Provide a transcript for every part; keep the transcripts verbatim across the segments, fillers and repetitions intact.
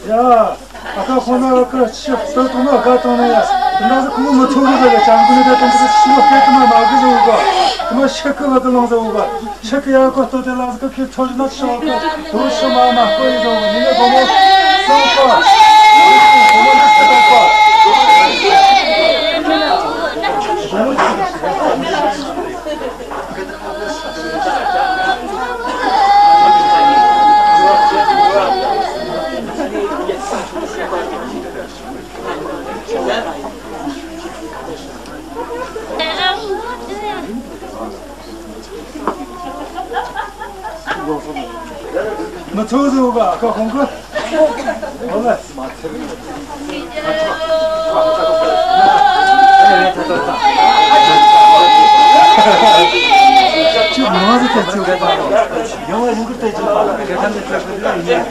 ཡ། ཨ་ཁ་ཁོང་ན་ཨ་ཁ་ཕྱི་ལྟ་དུང་ན་ཨ་ཁ་དང་ན་ཡ། དེ་ན་ཟི་ཁོང་མི་ཚོ་གི་ཟ་ལེ་ཅང་གི་ནི་ད་དུང་གི་ཕྱི་ལོ་སྐད་དུ་མ་མ་གི་ཟ་འུ་ག། དེ་མ་ཤི་གི་བ་གི་ལང་ཟ་འུ་ག། ཤི་གི་ཡ་གོ་ལྟོ་དེ་ལ་ཟི་གི་ཁྱི་ཚོ་ཞི་ན་ཤི་བ་གི་དུ་ཤི་མ་མ་གོ་ཡི་ཟ་འུ་ག། ནི་ནི་གོ་མོ་སང་གོ། གོ་མོ་ནི་སི་གོ་གོ། མི་ཚོགས་ཟིག་ག་ཁ་ཁོང་གི། ཨོ་ལེ། ཅི་མ་ཟིག་ཐལ་ཚིག་ག་ཡང་ཡང་གི་ཐལ་ཚིག་ག་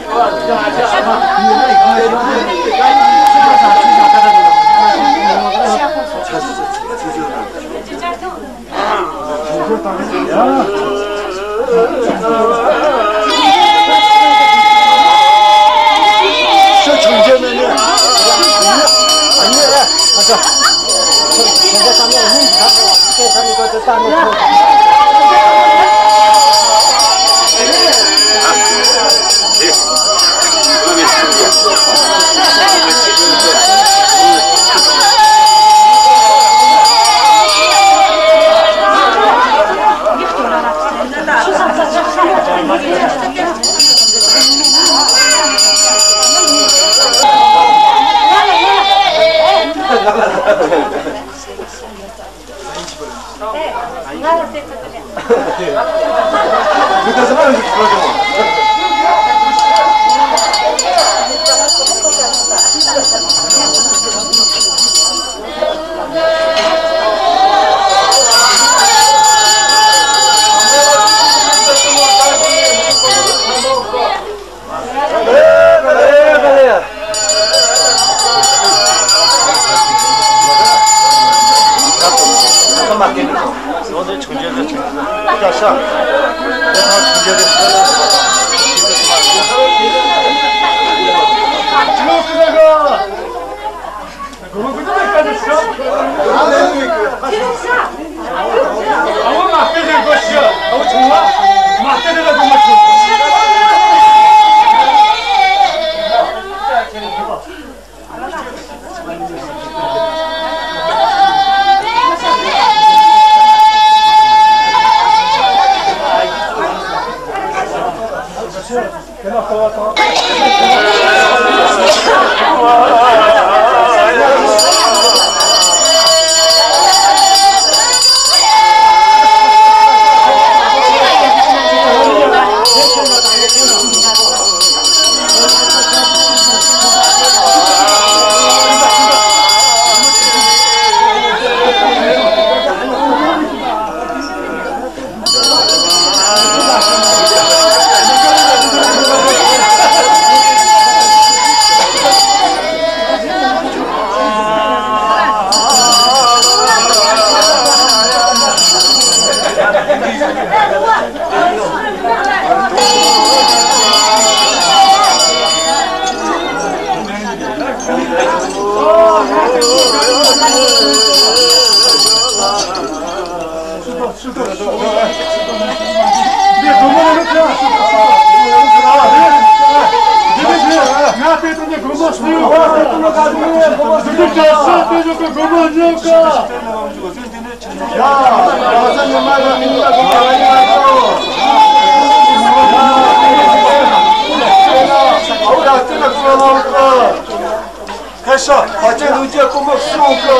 ཁ་ཤ་ཕ་ཆེན་ལུག་རྒྱལ་སྐུ་མགྲོན་གསུམ་གི།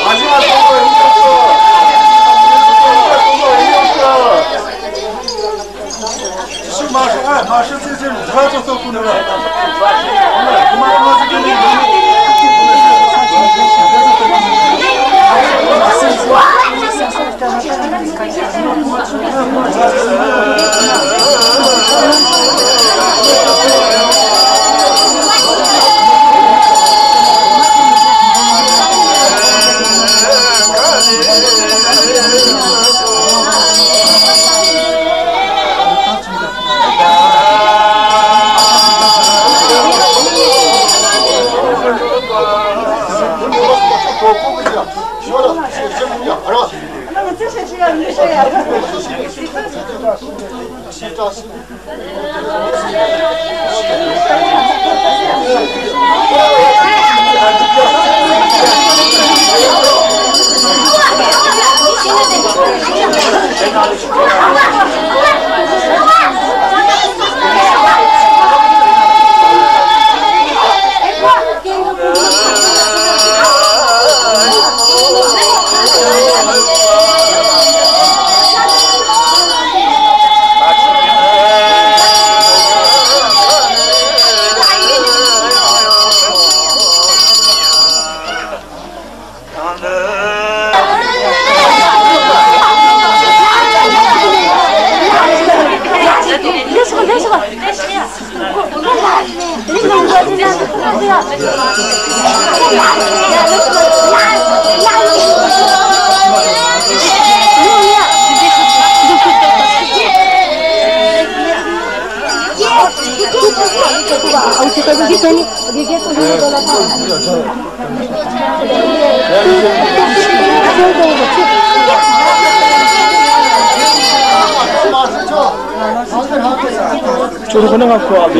ཨ་ཞང་སྐུ་མགྲོན་གཉིས་གི། སྐུ་མགྲོན་གཉིས་གི། ཤི་མ་ཧྲི་ཨ་མ་ཧྲི་ཚེ་ཚེ་ར་ཐོ་ཐོ་ཀུ་ནུ་ར། ཁྱོད་ཁོ་ན་ང་ཁོ་ཨ་བ།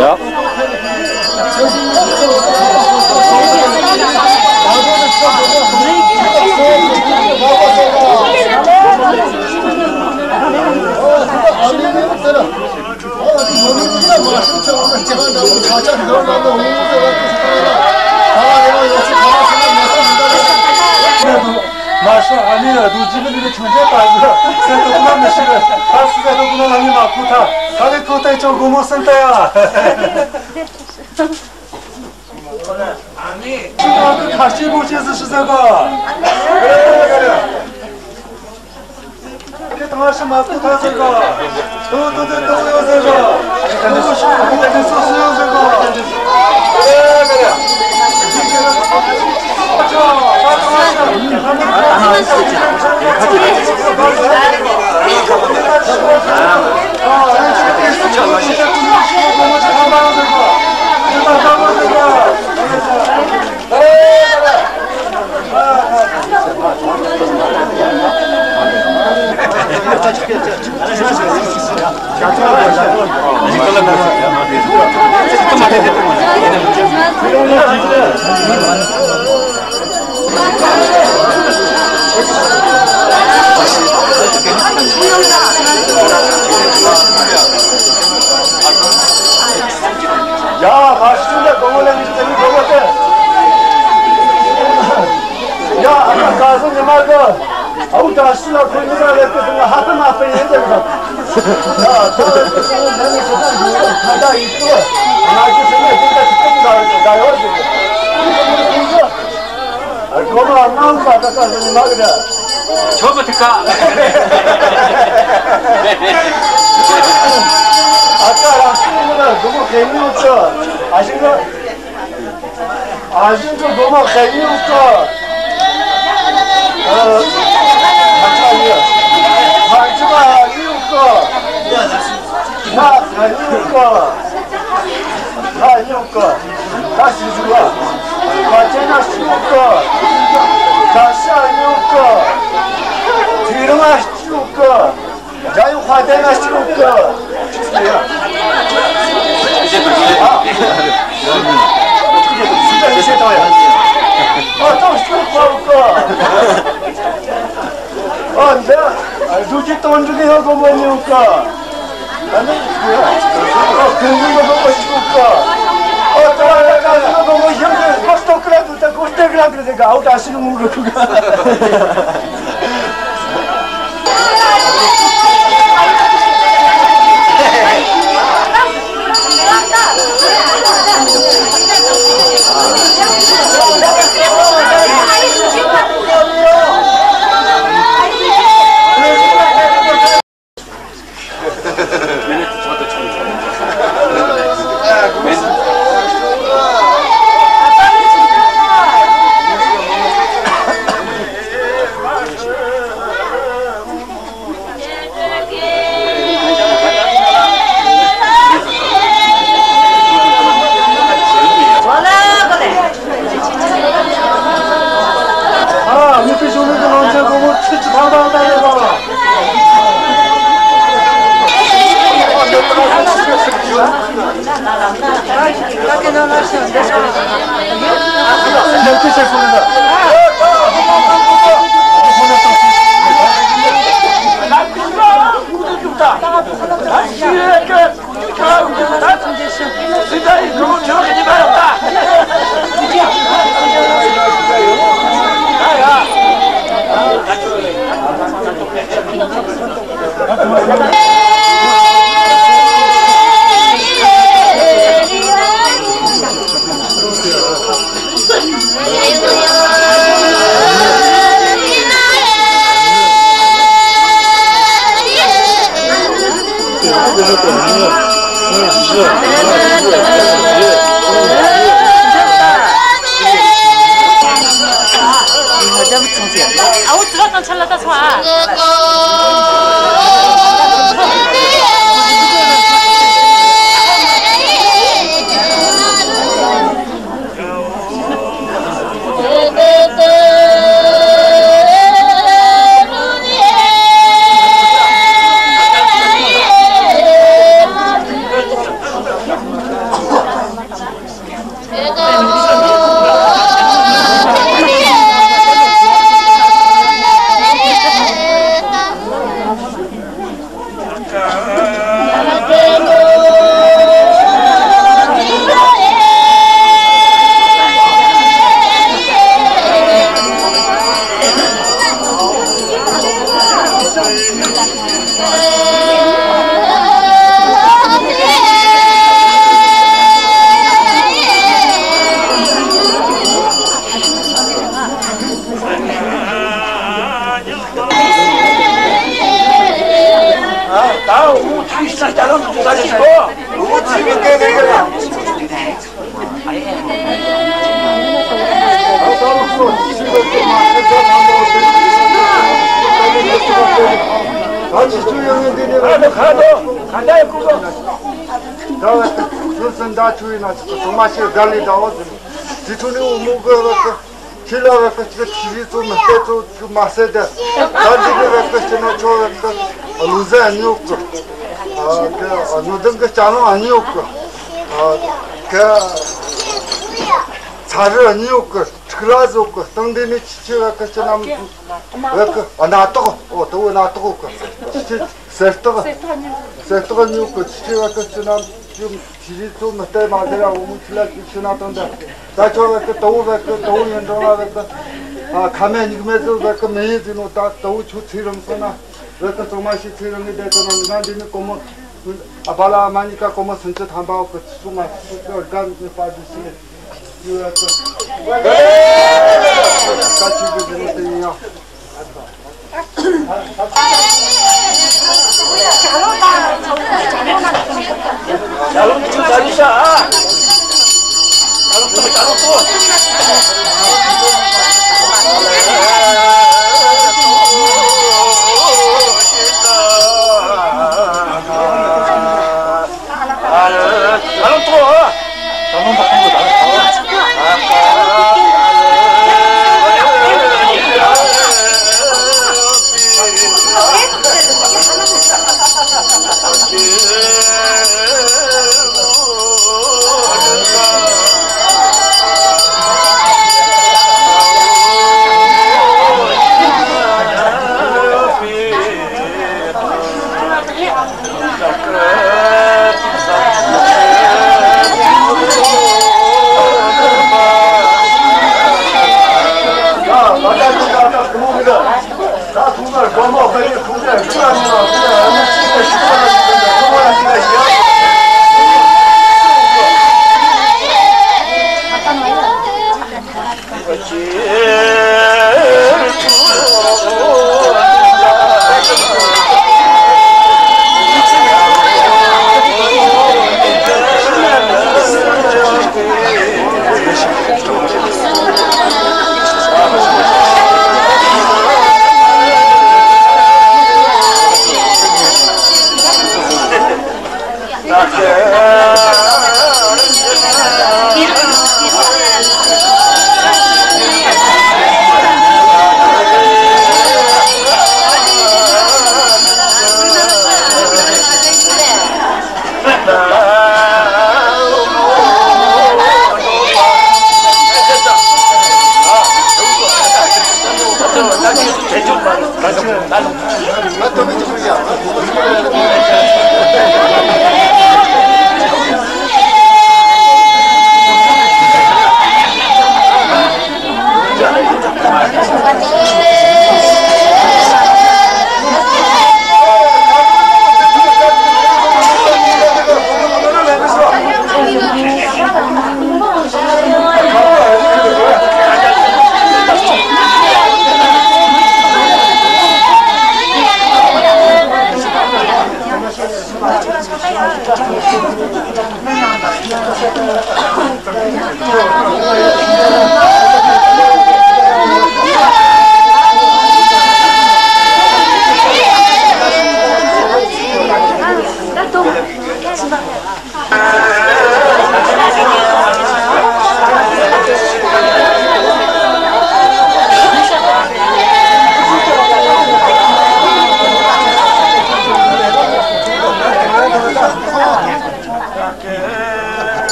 མ་ཧྲི་ཨ་ལི་རྡོ་རྗེ་གི་ལུས་ཆུང་ཆུང་ ད་ཟེར་དུ་ཀུན་མི་ཤེས། ད་སུ་ཟེར་དུ་ཀུན་ལ་ནི་མ་ཕུ་ཐ། ད་ལེ་ཐོ་ཏེ་ཅོ་གོ་མོ་སན་ཏ་ཡ། ཁ་ཆེ་པོ་ཅེས་ཟེར་ཤི་ཟེར་ག། དེ་ཐང་ཤི་མ་ཐུག་ཐང་ཟེར་ག། དུ་དུ་དུ་དུ་ཡོད་ཟེར་ག། དུ་ཤི་མ་ཐུག་ཐང་ཟེར་ག། ཡ། མ་ཤི་ན་གོ་བོ་ལ་མི་ཚེ་མི་གོ་བོ་ཏེ། ཡ། ཨ་ན་ག་ཟུ་ཉི་མ་གི། ཨའུ་ད་ཤི་ལ་ཁོ་ཉི་མ་ལེ་ཏེ་ང་ཧ་པེ་མ་པེ་ཡེ་ཏེ་ག། ཡ། ཁོ་ལེ་ཏེ་ང་ནི་ཤི་ད་ཡུ་ཁ་ད་ཡི་ཏོ། ང་ཅི་ཤི་ན་ཏེ་ད་ཤི་ཏེ་ད་ད་ཡོ་ཏེ། ཨ་གོ་མ་ནང་ས་ད་ད་ཉི་མ་གི་ད། ཆོ་མི་ཐུག་ག། ཨ་ཀ་ར་སུ་མི་ན་གོ་མོ་ཁེ་ཉུ་ཆོ། ཨ་ཞིག་ག། ཨ་ཞིག་ག་གོ་མོ་ཁེ་ཉུ་ཆོ། ཨ། ཁ་ཆ་ཡོ། ཁ་ཆ་ཡོ་ག། ཁ་ཁ་ཉུ་ག། ཁ་ཉུ་ག། ཁ་ཤི་ཟུག་ག། ཁ་ཅན་ན་ཤི་ག། ཁ་ཤ་ཉུ་ག། ཐི་རང་ང་ཤི་ག། རྒྱ་ཡུ་ཁ་ཏན་ན་ཤི་ག། ཨ། ཨ་ཏོ་ཤི་ག། ཨ་འདི། ཨ་ཟུག་གི་དོན་འགྲུབ་ཡོད་གོ་མོ་ཉུང་ག། ཨ་ནི། ཨ་ཀུན་གྱི་ཡོད་གོ་མོ་ཉུང་ག། ཨ་ཏོ་ཨ་ཀ་ཡོད་གོ་མོ་ཉུང་ག། ཀོ་སྟོ་ཀ་ར་དུ་ཏ་ཀོ་སྟེ་ཀ་ར་དུ་ཏ་ག་ཨའུ་ཏ་ཤི་གི་མུ་གུ་གུ་ག། ད་ཁ་དོ་ཁ་དོ་ཁ་དོ་ཡ་ཁུ་དོ། ད་བ་ཁུ་སུ་སུ་འདྲ་ཆུ་ཡིན་ན་ཚང་མ་ཤེས་དགའ་ལས་འདྲ་བ་ཟིན། དེ་ཚོ་ནི་འུ་མོ་གི་བ་ཁུ་ཁྱི་ལ་བ་ཁུ་ཅི་ཁྱི་རི་ཚོ་མི་སྟེ་ཚོ་ཅི་མ་ཟེར་ཏེ། ད་འདི་གི་བ་ཁུ་ཅི་ན་ཆོ་བ་ཁུ་ལུ་ཟ་ཨ་ཉོ་གི། ཨ་གི་ཨ་ནུ་དང་གི་ཅ་ལང་ཨ་ཉོ་གི། ཨ་གི་ཚ་རུ་ཨ་ཉོ་གི། ཁྲིག་ལ་བཟོ་གི། སྟེང་འདི་ནི་ཆི་ཆི་བ་ཁུ་ཅི་ན། བ་ཁུ་ཨ་ནག་ཏོག། ཨོ་ཏོ་ཨ་ནག་ཏོག་གི། ཆི་ཆི་གསེར་ཏོག། གསེར་ཏོག་ཉོ་གི། ཆི་ཆི་བ་ཁུ་ཅི་ན་ཅུ་ཆི་རི་ཚོ་མི་སྟེ་མ་ཟེར་ར་འུ་མོ་ཆི་ལ་ཅུ་ཆི་ན་དང་འདྲ། ད་ཆོ་བ་ཁུ་ཏོ་བ་ཁུ་ཏོ་ཡན་འགྲོ་ལ་བ་ཁུ། ཨ་ཁ་མེད་ཉིག་མེད་ཚོ་བ་ཁུ་མི་ཡིན་ཟིན་ནོ། ད་ཏོ་ཆུ་ཚི་རང་སོང་ན་བ་ཁུ་ཚང་མ་ཤི་ཚི་རང་གི་བསྡད་ཚོ་ན། ང་འདི་ནི་ཀོ་མོ་ཨ་བ་ལ་མ་ཉི་ཀ་ཀོ་མོ་སུམ་ཅུ་ཐམ་པ་བ་ཁུ་ཚུ་མ་ཚུ་ཚུ་དགའ་ནི་པ་དུ་ཤི།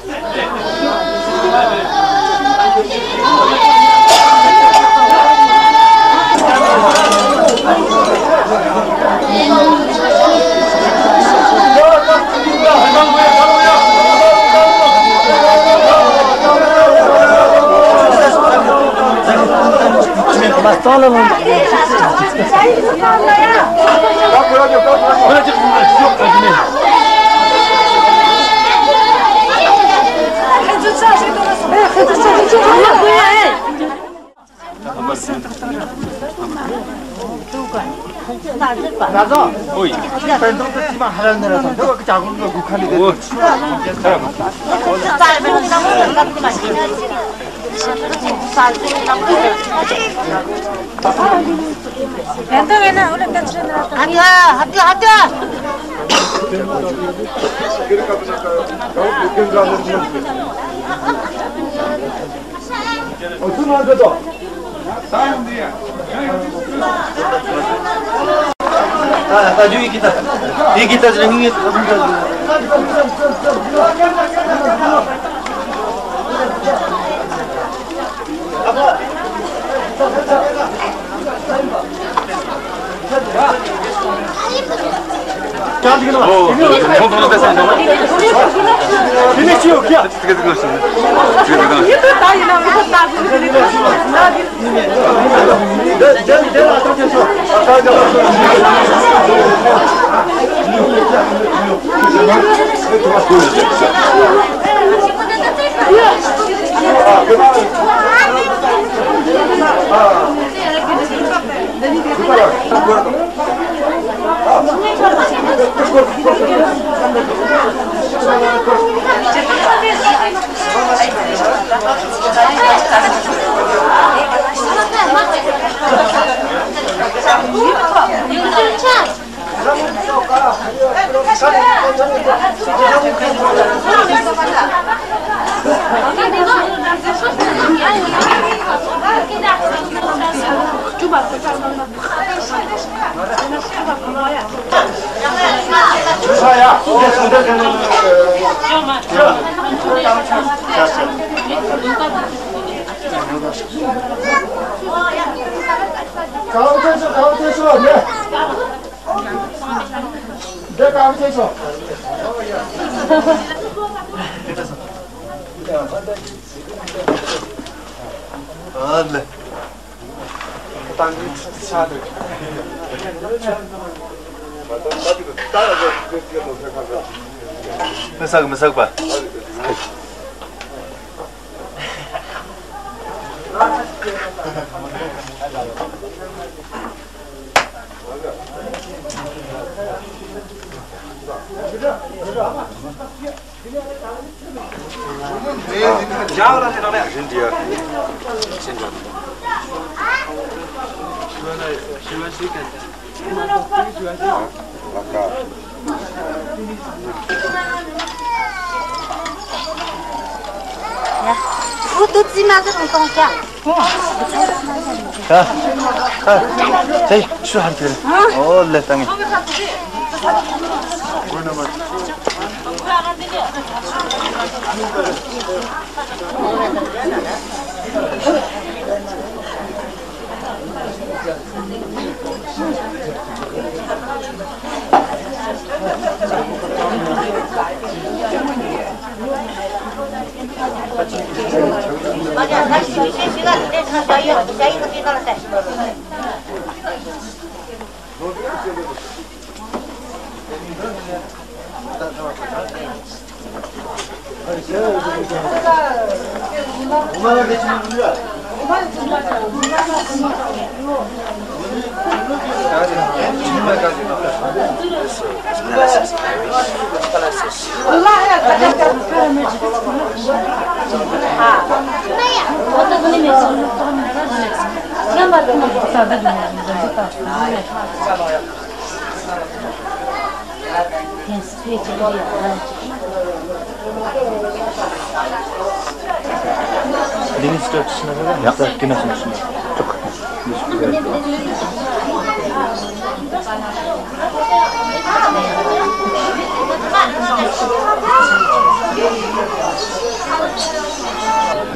Сейчас, сейчас.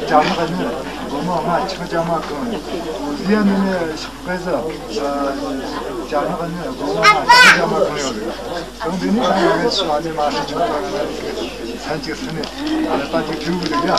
རྒྱ་ནག་ནི་སྒོར་མོ་ལྔ་ཆིག་བརྒྱ་མ་གང་ཡོད། ལི་ཡ་ནི་ནི་ཤོག་པའི་ཟ། རྒྱ་ནག་ནི་སྒོར་མོ་ལྔ་ཆིག་བརྒྱ་མ་གང་ཡོད་རེད། དང་དེ་ནི་ད་ང་ངས་ཤོག་ཨ་ནི་མ་ཧྲི་ཆུང་ད་ང་ཚན་གཅིག་སུ་ནི་ཨ་ལེ་པ་གཅིག་བྲིས་གི་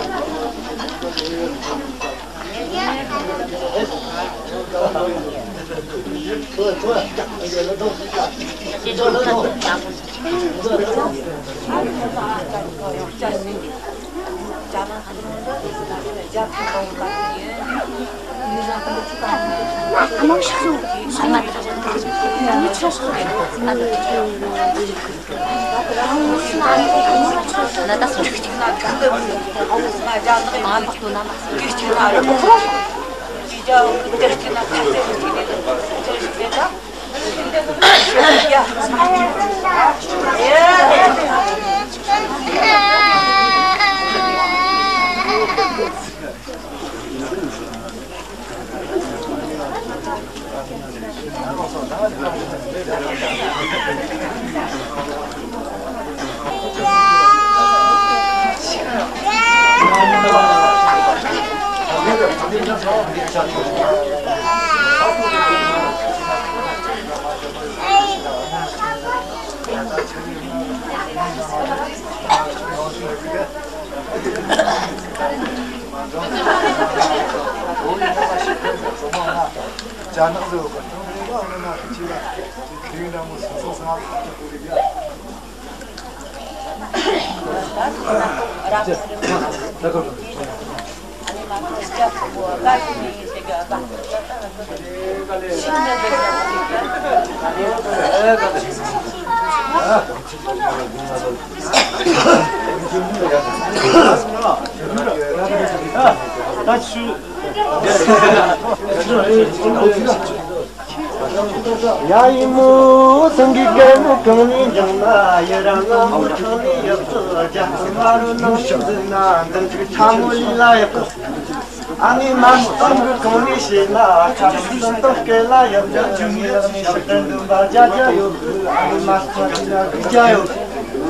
འདུག་ཡ། ཡ་ཡི་མོ་སེང་གེ་གད་མོ་གང་ནས་འགྱིང་ན། ཡི་རང་ང་མོ་ཁྲང་ནས་ཡག་གི། རྒྱ་མཚོ་མ་རུ་ནང་ནས་འཛུལ་ན། འདི་འཇུག་ཁྲ་མོ་ལི་ལ་ཡག་གི། ཨ་ནི་མ་སྟོང་གི་གང་ནས་བྱས་ན། ཁྲ་ཆུ་སྟོང་སྐེ་ལ་ཡག་གི། ཡི་རང་ནས་ཕྱིར་དྲན་འདུན་པ་བརྒྱ་བརྒྱ་ཡོད་གི། ཨ་ནི་མ་སྟོང་གི་ན་དགུ་བརྒྱ་ཡོད་གི།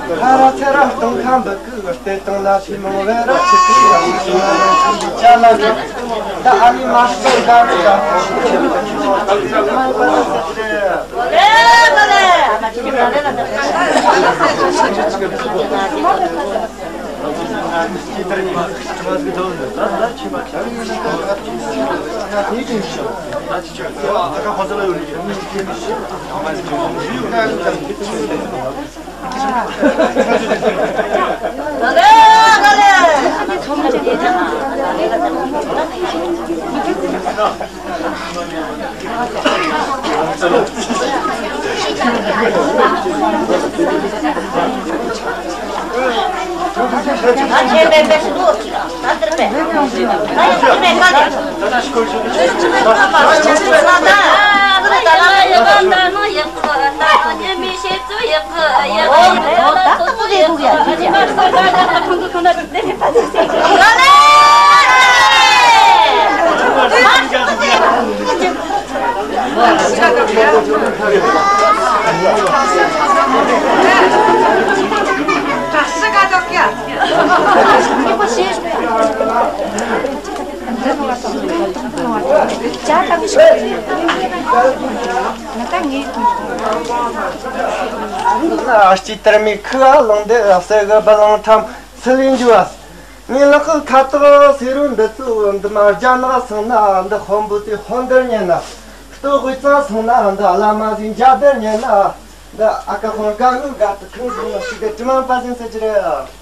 ཁ་ར་ཚེ་ར་སྟོང་ཁ་འབུད་གི། ལྟས་སྟངས་ལ་ཐུན་མོང་བའི་རབ་ཆད་ཀྱི་ཡང་ཤེས་ན་ལ་ཆུ་ལི་ཅ་ལ་གི། ད་ཨ་ནི་མ་སོ་དགའ་རུ་དགའ། ཨ་ཅེ་དར་མའི་ཁུ་བ་ལང་དེ་ཟེར་གི་བ་ལང་ཁྲམ་སི་ལིང་ཇུ་བ། ངའི་ལག་གི་ཁ་དོག་སེ་རུ་འདི་ཚོ་འདི་མ་རྒྱ་ནག་སོང་ན། འདི་དཔོན་པོ་ཚོས་དཔོན་འདིར་ཉན་ན། སྟོད་དབུས་གཙང་སོང་ན། འདི་བླ་མ་ཚོས་མཇལ་དེར་ཉན་ན། འདི་ཨ་ཀ་དཔོན་དགའ་ངུ་དགའ་སྟེ་ཁང་སོང་ན་ཞིག་གི་དྲི་མ་པ་ཟིན་ཟེར་གྱི་རེད།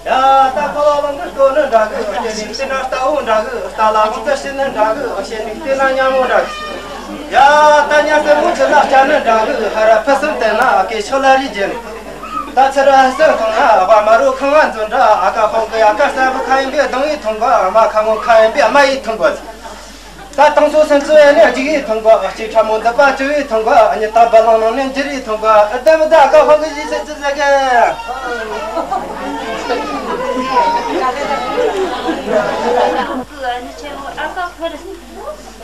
ཡ། ད་ཁ་བ་ལང་གི་སྟོད་ནི་འདྲ་གི། སྐྱེ་ནི་སྟེ་ན་རྟ་བོ་འདྲ་གི། རྟ་ལ་ལུང་དུ་ཕྱིན་ནི་འདྲ་གི། སྐྱེ་ནི་སྟེ་ན་ཉ་མོ་འདྲ་གི། ཡ། ད་ཉ་སེར་མོ་ཆུ་ལ་སྐྱ་ནི་འདྲ་གི། ཧ་ར་ཕུ་སུམ་བསྟན་ན་སྐེ་ཕྱོགས་ལ་རིས་རྒྱན། ད་ཚེ་ར་ཧི་སེང་ཐང་ན་དབའ་མ་རུ་ཁང་བ་འཛོམས་འདྲ། ཨ་ཀ་ཧོང་གི་ཨ་ཀ་ས་བུ་ཁ་ཡིན་པའི་གདང་ཡིས་འཐུང་བ། མ་ཁ་ངོ་ཁ་ཡིན་པའི་རྨ་ཡིས་འཐུང་བ། ད་དང་སོ་སེམས་གཙོ་ཡ་ནི་རྒྱུག་ཡིས་འཐུང་བ། ལྕེ་ཕྲ་མོ་འདི་པ་བཅུ་ཡིས་འཐུང་བ། གཉིས་ལྟ་བ་ལང་ནང་ནས་འགྱུར་ཡིས་འཐུང་བ། ཨ་ལྡན་མི་ད་ཨ་ཀ་ཧོང་གི་ཡིས་ཟེར་ཅི་ཟེར་གི། ཀུ་ཨ་ནི་ཆེ་བོ་ཨ་ཀ་ཁོ་རེད།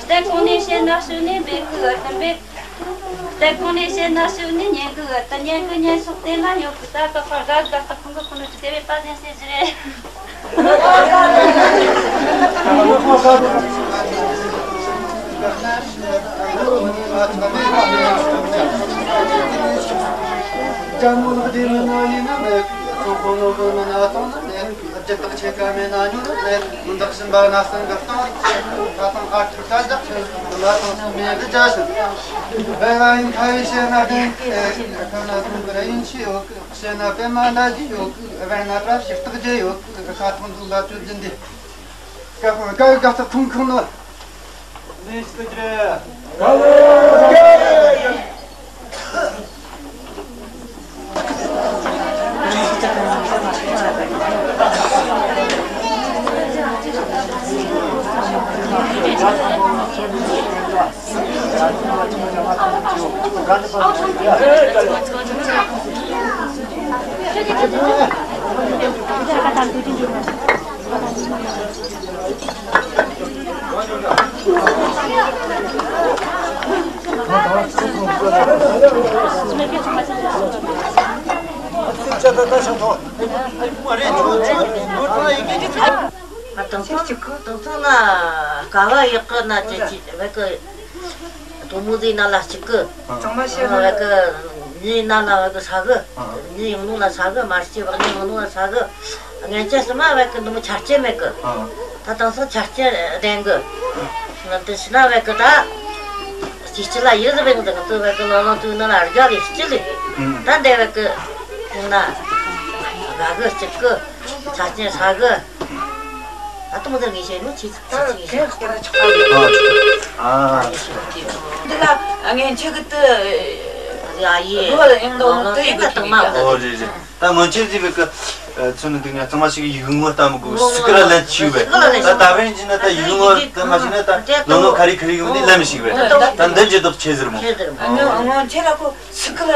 གཏན་གོང་ནས་བཤད་ན་ཤུལ་ནས་འབད་ཀུ་ཨ་ལྡན་པས། དེ་ཁོང་ནས་བཤད་ན་ཞུ་ནི་ཉན་གི། ད་ཉན་གི་ཉན་ཕྱོགས་དེ་ལ་ཡོད་གི། ད་ཀ་ཁ་དགའ་དགའ་ད་ཁོང་གི་ཁོང་ནས་དེ་བས་པ་ཟན་ཟེར་ཟེར་རེད། དང་ཚོགས་གཅིག་གི་དང་ཚོགས་ན་ཀ་བ་ཡག་གི་ན་ཅི་ཅི་བེ་གི། དོ་མོ་ཟེ་ན་ལ་གཅིག་གི། ཚང་མ་བཤད་ན་བེ་གི། ཉི་ན་ལ་བེ་གི་ས་གི། ཉི་ཡང་ནོ་ལ་ས་གི། མ་སྐྱེ་བག་ཉི་ཡང་ནོ་ལ་ས་གི། ངན་ཅན་སི་མ་བེ་གི་འདི་མོ་ཆ་རྐྱེན་མེད་གི། ད་དང་སང་ཆ་རྐྱེན་ལྡན་གི། ང་དེ་ཤི་ན་བེ་གི་ད། སྐྱེ་སྐྱེ་ལ་ཡུལ་ཟི་བེ་གི་འདི་གི་དུ་བེ་གི་ལོ་ལོ་དུ་ན་ལ་རྒྱ་གི་སྐྱེ་ལི། ད་འདི་བེ་གི་ཡིན་ན། དགའ་གི་སྐྱིད་གི། ཆ་རྐྱེན་ས་གི། ད་དུང་ཟེར་ངེས་ཤེས་ནི་ཆེ་ཆེ་ཆེ་ཆེ། ཨ། འདི་ལ་ངན་ཆེ་གི་དུ། ཨ་ཡེ། ལོ་ཡང་ལོ་ལོ་དུ་ཡི་གི་དུ་མ་གོ། ཨོ་རེད་རེད། ད་སྔོན་ཆད་ཟིག་བེ་གི། ཚོན་ནི་འདུག་ཉ་གཙང་མ་ཞིག་ཡིག་ངོ་ལྟ་མི་དགོས། སི་ཀི་ར་ལན་ཆིག་བེ། ད་ད་བེན་ཅི་ན་ད་ཡིག་ངོ་ལྟ་མ་ཞིག་ན་ད་ལོ་ལོ་ཁ་རི་ཁ་རི་ཡོང་ནི་ལན་མི་ཞིག་བེ། ད་འདི་འཇེ་དོག་ཆེ་ཟེར་མོ། སྔོན་ཆད་ལ་ཁོ། སི་ཀི་ལ་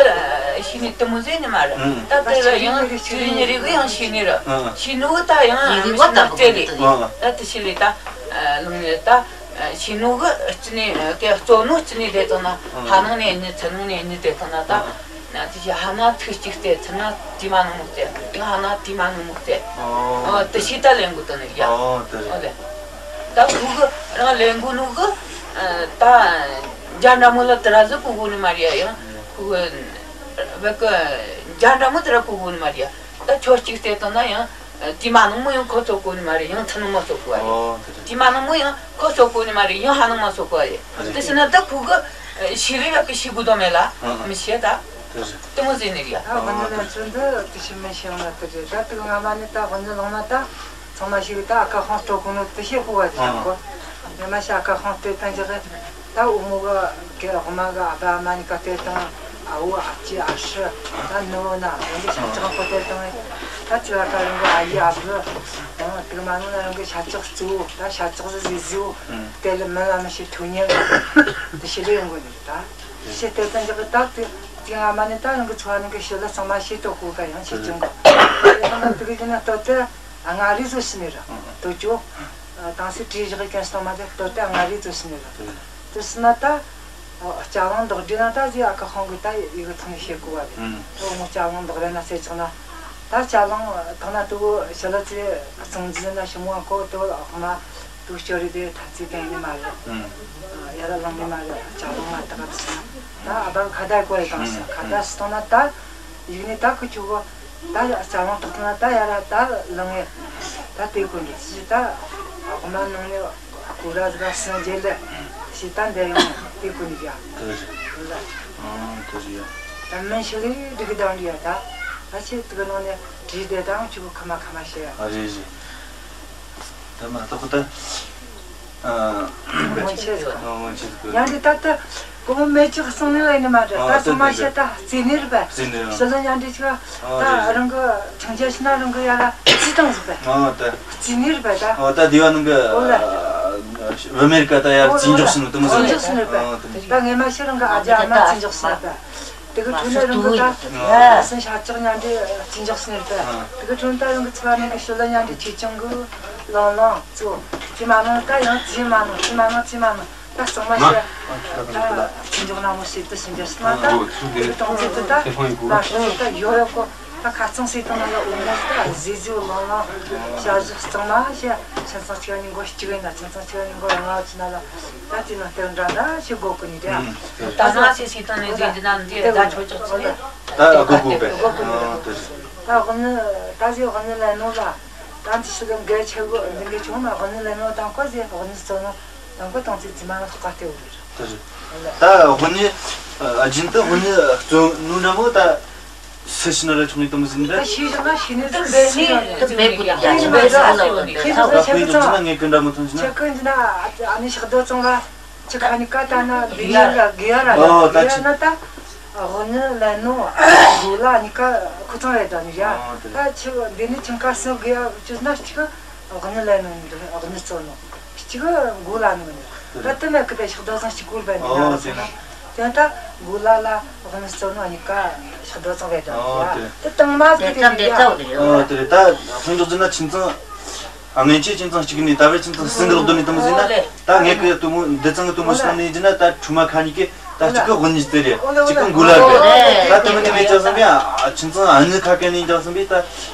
ཤི་ནི་དེ་མོ་ཟེར་ནི་མ་རེད། ད་དེ་ལ་ཡང་ཆུ་ཡིན་རིག་ཡང་ཤི་ནི་རེད། ཤི་ནོ་གི་ད་ཡང་ཡིན་རིག་བ་ད་ལྟ་བུ་ད་དེ་ལས་ད་དེ་ཤི་ལས་ད་ལུང་ནས་ད་ཤི་ནོ་གི་ཅི་ནས་དེ་གཙོ་ནོ་ཅི་ནས་དེ་དང་ན་ཧ་ནང་ནས་ནི་ཚ་ནང་ནས་ནི་དེ་དང་ན་ད་དེ་ཤི་ཧ་ན་ཚིག་གཅིག་སྟེ་ཚ་ན་དེ་མ་ནང་མོ་སྟེ་ཡང་ཧ་ན་དེ་མ་ནང་མོ་སྟེ་དེ་ཤི་ད་ལེན་གོ་ད་ནི་ཡ། ཨོ་ལེ། ད་ཁུ་གི་རང་ལེན་གོ་ནོ་གི་ད་འཇའ་འདྲ་མོ་ལ་དེ་ར་ཟི་གོ་གོ་ནི་མ་རེད་ཡ། ཡང་ཁུ་གི་བ་གི་འཇའ་འདྲ་མོ་དེ་ར་གོ་གོ་ནི་མ་རེད་ཡ། ད་ཆོས་གཅིག་བལྟས་བཏང་ན་ཡང་དེ་མ་ནང་མོ་ཡང་ཁོ་ཚོ་གོ་ནི་མ་རེད། ཡང་ཚ་ནང་མ་ཚོ་གོ་བ་རེད། ཨོ་དེ་རེད། དེ་མ་ནང་མོ་ཡང་ཁོ་ཚོ་གོ་ནི་མ་རེད། ཡང་ཧ་ནང་མ་ཚོ་གོ་བ་རེད། ཨ་རེད། དེ་ཕྱིར་ན་ད་ཁུ་གི་ཤི་རི་བ་གི་ཤི་གོ་དོ་མེད་ལ་ཨ་ཨ་མི་ཤེས་ད། དེ་རེད། དེ་མོ་ཟེར་ནི་རེད་ཡ། ད་དབུ་ནུ་ལན་ཚོན་འདི་དེ་ཤི་མི་ཤེས་ཡོང་ན་དེ་རེད། ད་དུ་སྔ་མ་ནས་ད་དབུ་ནུ་ལངས་ན་ད། ཚང་མ་ཞིག་ད་ཨ་ཁ་ཁོང་སྤྲོ་གོ་ནོ་དེ་བཤད་གོ་བ་དེ་ཡང་གོ། ཉི་མ་ཤ་ཨ་ཁ་ཁོང་སྟེ་ད་འཇག་གི་ད་འུ་མོ་གི་གི་དབུ་མ་གི་ཨ་ཕ་ཨ་མ་གཉིས་ཀ་སྟེ་དང་ཨ་བོ་ཨ་ཅེ་ཨ་ཧྲི་ད་ནུ་བོ་ན་རང་གི་ཤ་ཅག་གོ་སྟེ་དང་ད་ཅི་ལ་ཀ་རང་གི་ཨ་ཡེ་ཨ་བུ་དང་དེ་མ་ནུ་ན་རང་གི་ཤ་ཅག་གཙོ་བོ་ད་ཤ་ཅག་ཟི་ཟི་ཟི་བོ་དེ་ལ་མི་ལ་མི་ཤི་ཐུ་ཉེ་དེ་ཤི་ལེ་ཡོང་གོ་ནི་ད་ཤི་སྟེ་ད་འཇག་གི་ད་དེ་དེ་སྔ་མ་ནི་ད་རང་གི་འཚོ་བ་ནང་གི་ཤི་ལ་ཚང་མ་ཤེས་ཏོ་གོ་ག་ཡང་ཤེས་ཀྱང་གོ་དེ་ན་དེ་གི་དེ་ན་ལྟོ་དེ། ཨ་ང་རི་ཟོ་ཤི་ནི་ར། ཨ་ཨ། དོ་ཅོ། ཨ་དང་སི་ཀྲི་བཞག་གི་ཀན་སྟོང་མ་དེ་ལྟོ་དེ་ཨ་ང་རི་ཟོ་ཤི་ནི་ར། ཨ་ཨ། དེ་སི་ན་ད། ཨ་ཅ་ལང་འདོགས་དུས་ན་ད་ཟི་ཨ་ཁ་ཁོང་གི་ད་ཡི་གི་ཐང་ནས་བཤད་གོ་བ་རེད། ཨ་ཨ། ཨོ་ངོ་ཅ་ལང་འདོགས་རེ་ན་ཟེར་ཆག་ན། ད་ཅ་ལང་ཐང་ན་དུ་ཤ་ལ་ཚེ་གཙང་འཛིན་ན་ཤི་མོ་ཨ་ཁོ་དུ་ཨ་ཁོ་མ་དུ་ཤོ་རི་དེ་ཐ་ཚི་གན་ནི་མ་རེད། ཨ་ཨ། ཡ་ར་ལང་ནི་མ་རེད། ཅ་ལང་ང་ད་ག་དུ་སི་ན། ད་ཨ་བ་ཁ་ད་གོ་ཡི་དང་སི་ཁ་ད་སི་ཐོང་ན་ད། ཡིག་ནས་ད་ཁུ་ཆུ་གོ། ད་ཡ་ཅ་ལང་ཐོག་ཐོག་ན་ད་ཡ་ར་ད་ལང་ངེ། ད་དེ་གོ་ནི་ཅི་ད། ཨ་ཁོ་མ་ནང་ནས་ཁུ་ར་ཟ་སང་རྗེས་ལ། ཅི་ད་འདི་ཡང་དེ་གོ་ནི་ཡ། དེ་རེད། ལ། ཨང་དེ་རེད་ཡ། ད་མིན་ཤི་ལི་རིག་གི་དང་རི་ཡ་ད། ད་ཆེ་དེ་གི་ནང་ནས་བྲིས་དེ་དང་ཆུ་གོ་ཁ་མ་ཁ་མ་བཤད་ཡ། ཨ་རེད་རེད། ད་མ་གཏོགས་ད། ཨ། སྔོན་ཆད་ཟིག་ཨ། སྔོན་ཆད་ཟིག་ཡང་འདི་ད་ལྟ་སྒོར་མོ་མེད་ཅིག་གསུང་ནི་ལ་ཡིན་ནི་མ་རེད། ཨ། ད་ད་སོ་མ་ད་བཤད་ད་རྩིས་ནི་རེད་པས། རྩིས་ནི་རེད། ཞི་ལི་ཡང་འདི་ཅིག་ཨ། ད་རེད། རང་གི་ཆང་ཆ་ཤི་ན་རང་གི་ཡ་ལ་རྩིས་བཏང་ཟིག་པས། ཨ། ད་རྩིས་ནི་རེད་པས་ད། ཨ། ད་དེ་བ་ནང་གི་ཨོ་ལ། བུད་མེད་ཀ་ད་ཡར་ཨོ་རྩིས་འཇོག་ཟིན་ནོ་དེ་མོ་ཟིག་རྩིས་འཇོག་ཟིན་ནི་རེད་པས། ཨ། དེ་མོ་ཟིག་ད་ངེད་མ་ཤི་རང་གི་ཨ་ཅག་ཨ་མ་རྩིས་འཇོག་ཟིན་ནི་རེད་པས། དེ་གི་ཁྲོད་ནས་རང་གི་ད་སེམས་ཤ་ཅག་མཉམ་འདྲེས་རྩིས་འཇོག་ཟིན་ནས་ད། དེ་གི་ཁྲོད་ད་རང་གི་ཚོ་བ་ནང་གི་ཞི་ལི་མཉམ་འདྲེས་ཆེ་ཆུང་གི་ལང་ལང་ཚོ། ཅི་མ་ནང་ད་ཡང་ཅི་མ་ནང་ཅི་མ་ནང་ཅི་མ་ནང་ ད་གཙང་མ་ང་བྱས། ཨ་ཁྱོད་ད་ད་ད་ཅི་འཇོག་ན་མོ་ཞིག་ཏུ་ཞིག་འཇོག་སོང་ན་ད། ཨ་འོ་ཆུ་འདི་དེ་དང་ཚིག་ཏུ་ད་དེ་ཧོན་གོ། ད་ཧོན་ད་ཡོ་ཡོ་གོ། ད་ཁ་ཚང་སེ་དང་ལ་འོ་མོ་ད་ཟི་ཟི་ལང་ལང་བྱ་གཞི་གཙང་མ་བྱས། ཁྱིམ་ཚང་གཅིག་གཉིས་མགོ་གཅིག་ཡིན་ན་ཁྱིམ་ཚང་གཅིག་གཉིས་མགོ་ལྔ་ཚོ་ན་ལ་ད་དེ་ནང་དེ་འདྲ་འདྲ་བྱེད་དགོ་གི་ནི་རེད། ད་ང་སེ་སེ་དང་ནི་ཟི་འདི་ན་འདི་ད་ཆོ་ཅོག་ཚོ་ནི། ད་དགོ་དགོ་པས། ཨོ་དེ་རེད། ད་དབུ་ནི་ད་ཟི་དབུ་ནི་ལེན་ནོ་ལ། ད་འདི་ཞིག་གི་འགལ་ཆེ་གོ་འདི་འགལ་ཆུང་ན་དབུ་ནི་ལེན་ནོ་དང་གོ་ཟི་དབུ་ནི་བཙོ་ནོ་དང་གོ་དང་ཚིག་ཚི་མ་ཐོག་ཁ་སྟེ་འུ་རེད། དེ་རེད། ད་དབུ་ནི་རྒྱུན་དུ་དབུ་ནི་བཙོ་ནོ་ན་མོ་ད་སུ་ཤི་ན་ར་ཆུང་ནི་དུམ་ཟིན་ད་རེད། ཤི་ཞིག་ན་ཤི་ནི་དུམ་བེ་ནི་དུམ་བེ་གུ་ཡ་ཤི་བེ་ས་ལ་ཤི་ད་ཁོའི་ཚོ་ན་ངས་ཀུན་འདྲ་མོ་ཐོན་ཅི་ན། ཁྱེད་ཀུན་ཅི་ན་ཨ་ནི་ཤག་རྡོ་ཚང་ལ། ཅི་ཁ་ནི་ཀ་ད་ན་ལི་ཡ་ལ་གི་ཡ་ར་ལ་ཨོ་ད་གི་ཡ་ཆི་ན་ད། དབུ་ནི་ལེན་ནོ། མགོ་ལ་ནི་ཀ་ཁུ་ཚང་རེད་ད་ནི་ཡ། ཨོ་དེ་ད་ཆི་འདི་ནི་ཆིང་ཀ་སུ་གི་ཡ་ཅི་ན་ཅི་གི་དབུ་ནི་ལེན་ནོ་ནི་དབུ་ནི་བཙོ་ནོ། ཅི་གི་མགོ་ལ་ནི་ནི་ད་དེ་མེད་གི་ད་ཤག་རྡོ་ཚང་ཅི་གུར་བས་ནི་ཡ་ཨོ་ར་དེ་ན། ཅི་ན་ད་མགོ་ལ་ལ་དབུ་ནི་བཙོ་ནོ་ནི་ཀ་ཤག་རྡོ་ཚང་རེད་ད་ནི་ཨོ་ཡ། དེ་དེ་དང་མ་གི་དེ་ནི་ཡ། ཨོ་དེ་རེད། ད་ཧོན་འཇོག་ཟིན་ན་ཁྱིམ་ཚང་། ཨ་ངན་ཆེ་ཁྱིམ་ཚང་གཅིག་ནས་ད་བར་ཁྱིམ་ཚང་གསུམ་གི་ལོག་དོན་ནས་དུ་མོ་ཟིན་ན། ད་ངེད་ཀྱི་དུ་མོ་འདི་ཚང་གི་དུ་མོ་ཟིན་ནས་ཡིན་ན་ད་ཁྲུ་མ་ཁ་གཉིས་ཀྱི་ད་གཅིག་གི་དབུ་ནི་སྟེར་རེད། གཅིག་གི་མགོ་ལ་རེད། ད་དུ་མོ་ནི་ངས་ཅག་བསམ་པས་ཁྱིམ་ཚང་ཨ་ནི་ཁ་གན་ནས་ཅག་བསམ་པས་ད་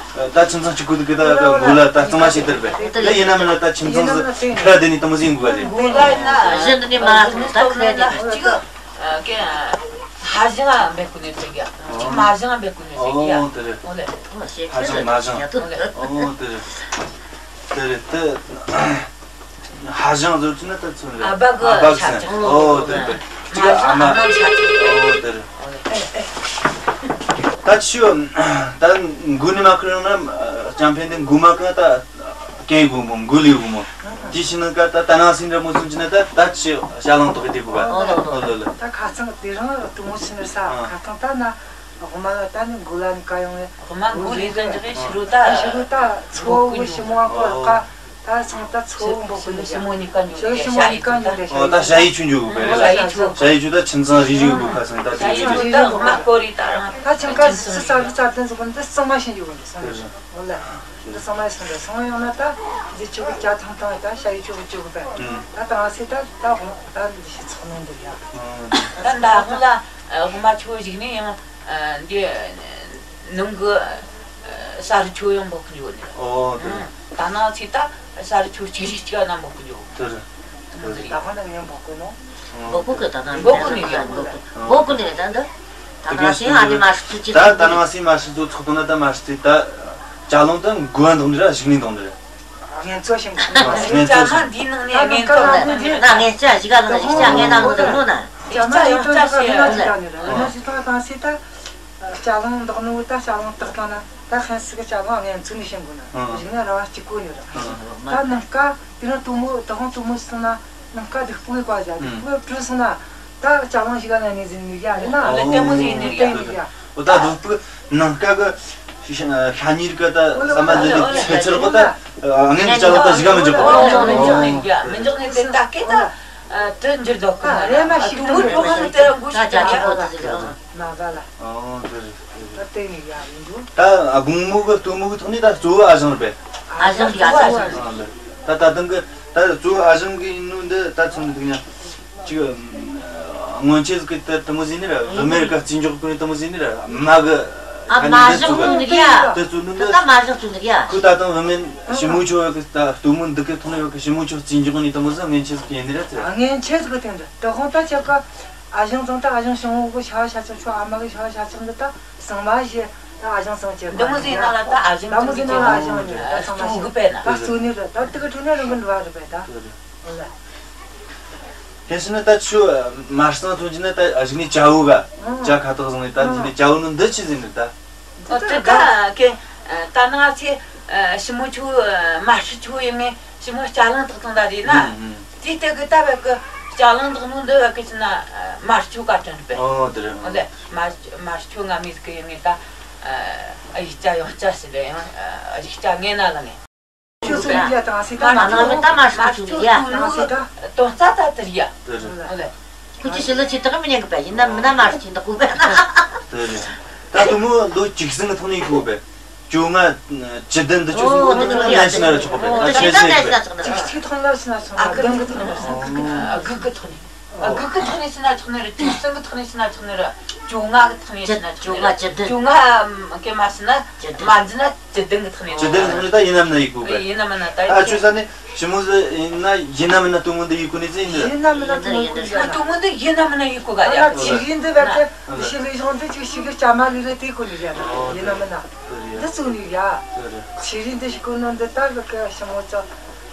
ད་ཁྱིམ་ཚང་གཅིག་གི་དུ་གི་ད་མགོ་ལ་ད་གཙང་མ་ཞིག་སྟེར་བས། ད་ཡིན་ན་མིན་ན་ད་ཁྱིམ་ཚང་ཟིག་ཁ་དེ་ནས་དུ་མོ་ཟིན་དགོས་པ་རེད། མགོ་ལ་ཡིན་ན་གཞི་འདི་ནས་མ་ཐོན་ད་ཁ་དེ་གཅིག་གི། ཨ་ཀེ། ཧ་ཞང་ང་འབད་གོ་ནས་ཟེར་གི་ཡ། ཅིག་མ་ཞང་ང་འབད་གོ་ནས་ཟེར་གི་ཡ། ཨོ་དེ་རེད། ཨོ་ལེ། ཧ་ཞང་མ་ཞང་། ཨོ་ལེ། ཨོ་དེ་རེད། དེ་རེད་དེ། ཧ་ཞང་ཟེར་གྱི་ན་ད་ཚོད་རེད། ཨ་ཕ་གི་ཨ་ཕ་གི་ཆ་ཆ། ཨོ་དེ་རེད། ཅིག་ཨ་མ། ཨ་མ་ཆ་ཆ། ཨོ་དེ་རེད། ཨོ་ལེ། ད་ཆུ་ད་མགོ་ནས་མ་ཁུར་ཡོང་ན་ཅམ་ཕན་དེ་མགོ་མ་ཁུར་ད། ཀེང་གུ་མོ་མགུ་ལི་གུ་མོ། དེ་ཕྱི་ནང་ཀ་ད་ད་ནང་སིན་ར་མོ་སུན་ཅི་ན་ད་ད་ཆི་ཞྭ་ལང་ཏོག་གི་དེ་གུ་བ། ཨོ་ལོ་ལོ། ཨོ་ལོ་ལོ། ད་ཁ་ཚང་དེ་རང་དུ་མོ་སུན་ར་ས་ཨ། ཁ་ཚང་ད་ན་དབུ་མ་ལ་ད་ནི་མགུ་ལ་ནི་ཀ་ཡོང་བས། དབུ་མ་མགུ་ལི་ཟིན་ཅི་རེད་ཕྱི་རུ་ད། ཕྱི་རུ་ད་ཚོ་བོ་ཞི་མོ་ཨ་ཀོ་ལ་ཀ་ད་ཚང་ད་ཚོ་བོ་མགུ་ལི་ཞི་མོ་ནི་ཀ་ཉོ་ཞི་མོ་ནི་ཀ་ཉོ་རེད། ཨོ་ད་ཞྭ་ཡི་ཆུ་ཉོ་གུ་བས། ཞྭ་ཡི་ཆུ། ཞྭ་ཡི་ཆུ་ད་ཆིན་ཚང་རི་རི་གུ་ཁ་ཚང་ད་ཞྭ་ཡི་ཆུ་ད་དབུ་མ་ཀོ་རི་ད་རང་ད་ཆིན་ཀ་སི་ས་རུ་ཙ་དན་ཟུག་གུ་འདི་གཙང་མ་ཤིན་ཡོད་གི་འདི་སང་ཡོད། འོ་ལེ། འདི་ཚང་མ་སོང་འདྲ་སོང་ཡོང་ན་ད་འདི་ཆོ་གི་ཅ་ཐང་ཐང་ད་ཤ་ཡི་ཆོ་གི་ཆོ་གི་པས། ད་དང་སི་ད་ད་ཧོང་ད་འདི་ཤི་ཚོགས་ནང་འདུག་ཡ། ད་ད་ཧོང་ལ་ཧོང་མ་ཆོ་ཞིག་ནི་ཡང་འདི་ནང་གི་ས་རུ་ཆོ་ཡང་འབོག་གི་འཇུག་ནི། ཨོ་དེ་རེད། ད་ནང་སི་ད་ས་རུ་ཆོ་གཅིག་རིགས་གཅིག་ན་འབོག་གི་འཇུག་དེ་རེད། ད་ཧོང་ད་ངས་འབོག་གི་ནོ། འབོག་གི་ད་ད་འབོག་གི་ནི་ཡ་འབོག་གི་འབོག་གི་ནི་ད་འདི། ད་ང་སེམས་ཨ་ནི་མ་ཧྲི་ཚུ་ཅི་ད་ད་ནང་སེམས་མ་ཧྲི་ཚུ་ཚོགས་དང་ན་ད་མ་ཧྲི་ཚུ་ད་ཅ་ལོང་ད་མགོ་འདོགས་ནི་ར་གཞུག་ནས་འདོགས་ནི་རེད། ངན་ཚོ་ཞིང་ངན་ཚོ་ཞིང་། འདི་ནང་ནས་ངན་ཚོ་ན་ངན་ཅ་ཞིག་ག་ལ་ཞིག་ཅ་ངན་ན་ངོ་ད་ངོ་ན། ཅ་ལོང་འདོགས་ནི་ར་ངན་ཚོ་ད་ད་སེ་ད་ཅ་ལོང་བཏགས་ན་ད་ཁན་སི་གི་ཅ་ལོང་ངན་ཚོ་ནས་ཞིང་གོ་ན་ཞིག་ན་ར་བ་གཅིག་གོ་ནི་ར། ད་ནང་ཀ་དེ་རིང་དུ་མོ་ད་ཧོང་དུ་མོ་སོང་ན། ནང་ཀ་དུ་སྤུ་གི་བཀའ་བཞག་དུ་སྤུ་གི་བྲོས་སོང་ན། ད་ཅ་ལང་ཞིག་ག་ལ་ནི་ཟིན་ནི་ཡ་ཡིན་ན། ཨོ་ལྟད་མོ་ཟིན་ནི་ཡ། ལྟད་མོ་ཡ། ཨོ་ད་དུ་སྤུ་ནང་ཀ་གི་ཤ་ཉིར་ག་ད་ས་མ་ལི་ལི་ཚེ་ཚེ་རོ་གོ་ད་ཨ་ངན་གི་ཅ་ལང་ད་ཞིག་ག་མི་འཇོག་གོ། མི་འཇོག་ནི་ཡ། མི་འཇོག་ནི་དེ་ད་སྐད་ད་དུ་འགྱུར་འཇོག་གོ། རེ་མ་ཞིག་དུ་མོ་ད་གོ་ད་ཅ་ཅ་ཅ་གོ་ད་ཟིན་ནོ། ནང་ཀ་ལ། ཨོ་དེ་རེད། ད་ལྟ་ནི་ཡ་ཡིན་འདུག་ད་དགོང་མོ་གི་སྟོན་མོ་གི་ཐོག་ནས་ད་གཙོ་བོ་ཨ་ཞང་རེད་པས། ཨ་ཞང་གི་ཨ་ཞང་། ད་ད་དུང་གི་ད་གཙོ་བོ་ཨ་ཞང་གི་ཡིན་ནོ་འདི་ད་ཚང་མི་འདུག་ཉ། ཅིག་སྔོན་ཆད་གི་ད་དུ་མོ་ཟིན་ནི་ར་བུད་མེད་ག་རྩིས་འཇོག་གི་དུ་མོ་ཟིན་ནི་ར་མ་གི་ཨ་མ་ཞང་ནོ་འདུག་ཡ། ད་གཙོ་ནོ་ད་འདི་མ་ཞང་གཙོ་འདུག་ཡ། ཁོ་ད་དུང་བུད་མེད་ཞི་མོ་ཆོ་གི་ད་སྟོན་མོ་འདི་གི་ཐོག་ནས་བ་གི་ཞི་མོ་ཆོ་རྩིས་འཇོག་ནི་དུ་མོ་ཟིན་སྔོན་ཆད་གི་ཡིན་ནི་ར་ཚེ། སྔོན་ཆད་གི་དེ་འདྲ་ད་ཁོང་ད་ཆ་ག་ཨ་ཞང་ཚང་ད་ཨ་ཞང་ཞང་བོ་གི་ཤ་བ་ཤ་ཆང་ཆོ་ཨ་མ་གི་ཤ་བ་ཤ་ཆང་འདི་ད་ཚང་མ་ཞེ་ད་ཨ་ཞང་ཚང་ཆེ་འདི་མོ་ཟིན་ན་ལ་ད་ཨ་ཞང་ད་མོ་ཟིན་ན་ལ་ཨ་ཞང་འདི་ད་ཚང་མ་ཞེ་ད་གཙོ་ནི་རེད། ད་དེ་གི་གྲོ་ནི་རང་གི་འགྲོ་བ་རེད་པས་ད་ཨོ་ལ། དེ་སྲིད་ནི་ད་ཆུ་མར་སང་ཐོན་གྱི་ནི་ད་ཨ་ཞིག་ནི་ཅ་བོ་ག་ཅ་ཁ་ཐག་བཟང་ནི་ད་འདི་ནི་ཅ་བོ་ནི་འདི་ཆི་ཟིན་ནི་ད། ཨོ་དེ་ག་གེ་ད་ནང་ཚེ་ཞི་མོ་ཆུ་མར་ཧྲི་ཆུ་ཡིན་ནི། ཞི་མོ་ལྕགས་ལང་ཏག་ཏག་འདྲ་རེད་ན། ཨུམ་ཨུམ། དེ་ལྟ་གི་ད་བད་གི་ལྕགས་ལང་ཏག་ནོ་འདི་བད་གི་ཕྱི་ན་མར་ཆུ་ག་དྲན་པས། ཨོ་དེ་རེད། ཨོ་ལེ། མར་མར་ཆུ་ང་མི་ཟིག་གི་ཡིན་ངེ་ད། ཨ་ཡིག་ཆ་ཡོང་ཆ་ཞིག་ལས་ཡང་ཨ་ཡིག་ཆ་ངེ་ན་ལ་ངེ། ཆུ་སུ་ཡིན་ཡ་དང་སི་ད་མར་ཆུ་ད་མར་ཆུ་ཡ། དང་སི་ད་དོན་རྩ་ད་དེར་ཡ། དེ་རེད། ཨོ་ལེ། ཁུ་ཆུ་ཞི་ལ་ཆི་ད་ག་མི་ཉན་གི་པ་ཡིན་ན་མི་ན་མར་ཆུ་ད་གུ་པ་ན། དེ་རེད། ད་དུ་མོ་ལོ་གཅིག་ཟིན་གི་ཐོག་ནས་གུ་པས། བཅོ་ལྔ་བཅུ་བདུན་འདི་ཆོ་ཟིག་ཨོ་ནི་ནི་ནི་ནི་ནི་ནི་ནི་ནི་ཆི་ན་ར་ཆོག་པས། ཨོ་ད་ཆི་ཆི་ཆི་ཆི་ཆི་ཆི་ཆི་ཆི་ཆི་ཆི་ཐོག་ལ་ཆི་ན་ཆོག་ན་བདུན་གི་ཐོག་ནས་ཆོག་གི། དགུ་གི་ཐོག་ནས། ཨ། དགུ་གི་ཐོག་ནས་ཟིན་ན་ཆོག་ནི་རེད། དེ་གསུམ་གི་ཐོག་ནས་ཟིན་ན་ཆོག་ནི་རེད། བཅོ་ལྔ་གི་ཐོག་ནས་ཟིན་ན་ཆོག་ནི་རེད། བཅོ་ལྔ་བཅུ་བདུན། བཅོ་ལྔ་གི་མ་ཟིན་ན། བཅུ་བདུན། མ་འཛིན་ན་བཅུ་བདུན་གི་ཐོག་ནས། བཅུ་བདུན་གི་ཐོག་ནས་ད་ཡིན་ནམ་ན་ཡེ་དགོས་གི། ཡིན་ནམ་ན་ད་ཨ་ཆོ་ས་ནས་ཞི་མོ་ཟིག་ཡིན་ན་ཡིན་ནམ་ན་སྟོན་མོ་འདི་ཡེ་གོ་ནི་ཟིག་ཡིན་ནི་རེད། ཡིན་ནམ་ན་སྟོན་མོ་ཡེ་གོ་ནི་ཟིག་ཡིན་ན། སྟོན་མོ་འདི་ཡིན་ནམ་ན་ཡེ་གོ་ག་ཡ། ཨ་ཆི་རིན་འདི་བར་དུ་ཞི་ལི་གཞུང་འདི་ཅིག་ཞིག་གི་སྐྱ་མ་ལི་རེད། དེ་གོ་ནི་ཟིག་ཡིན་ནམ་ན། འདི་ཚུགས་ནི་ཡ། ཆི་རིན་འདི་ཞིག་གོ་ནོ་འདི་ད་བ་གི་ཞི་མོ་ཚོ།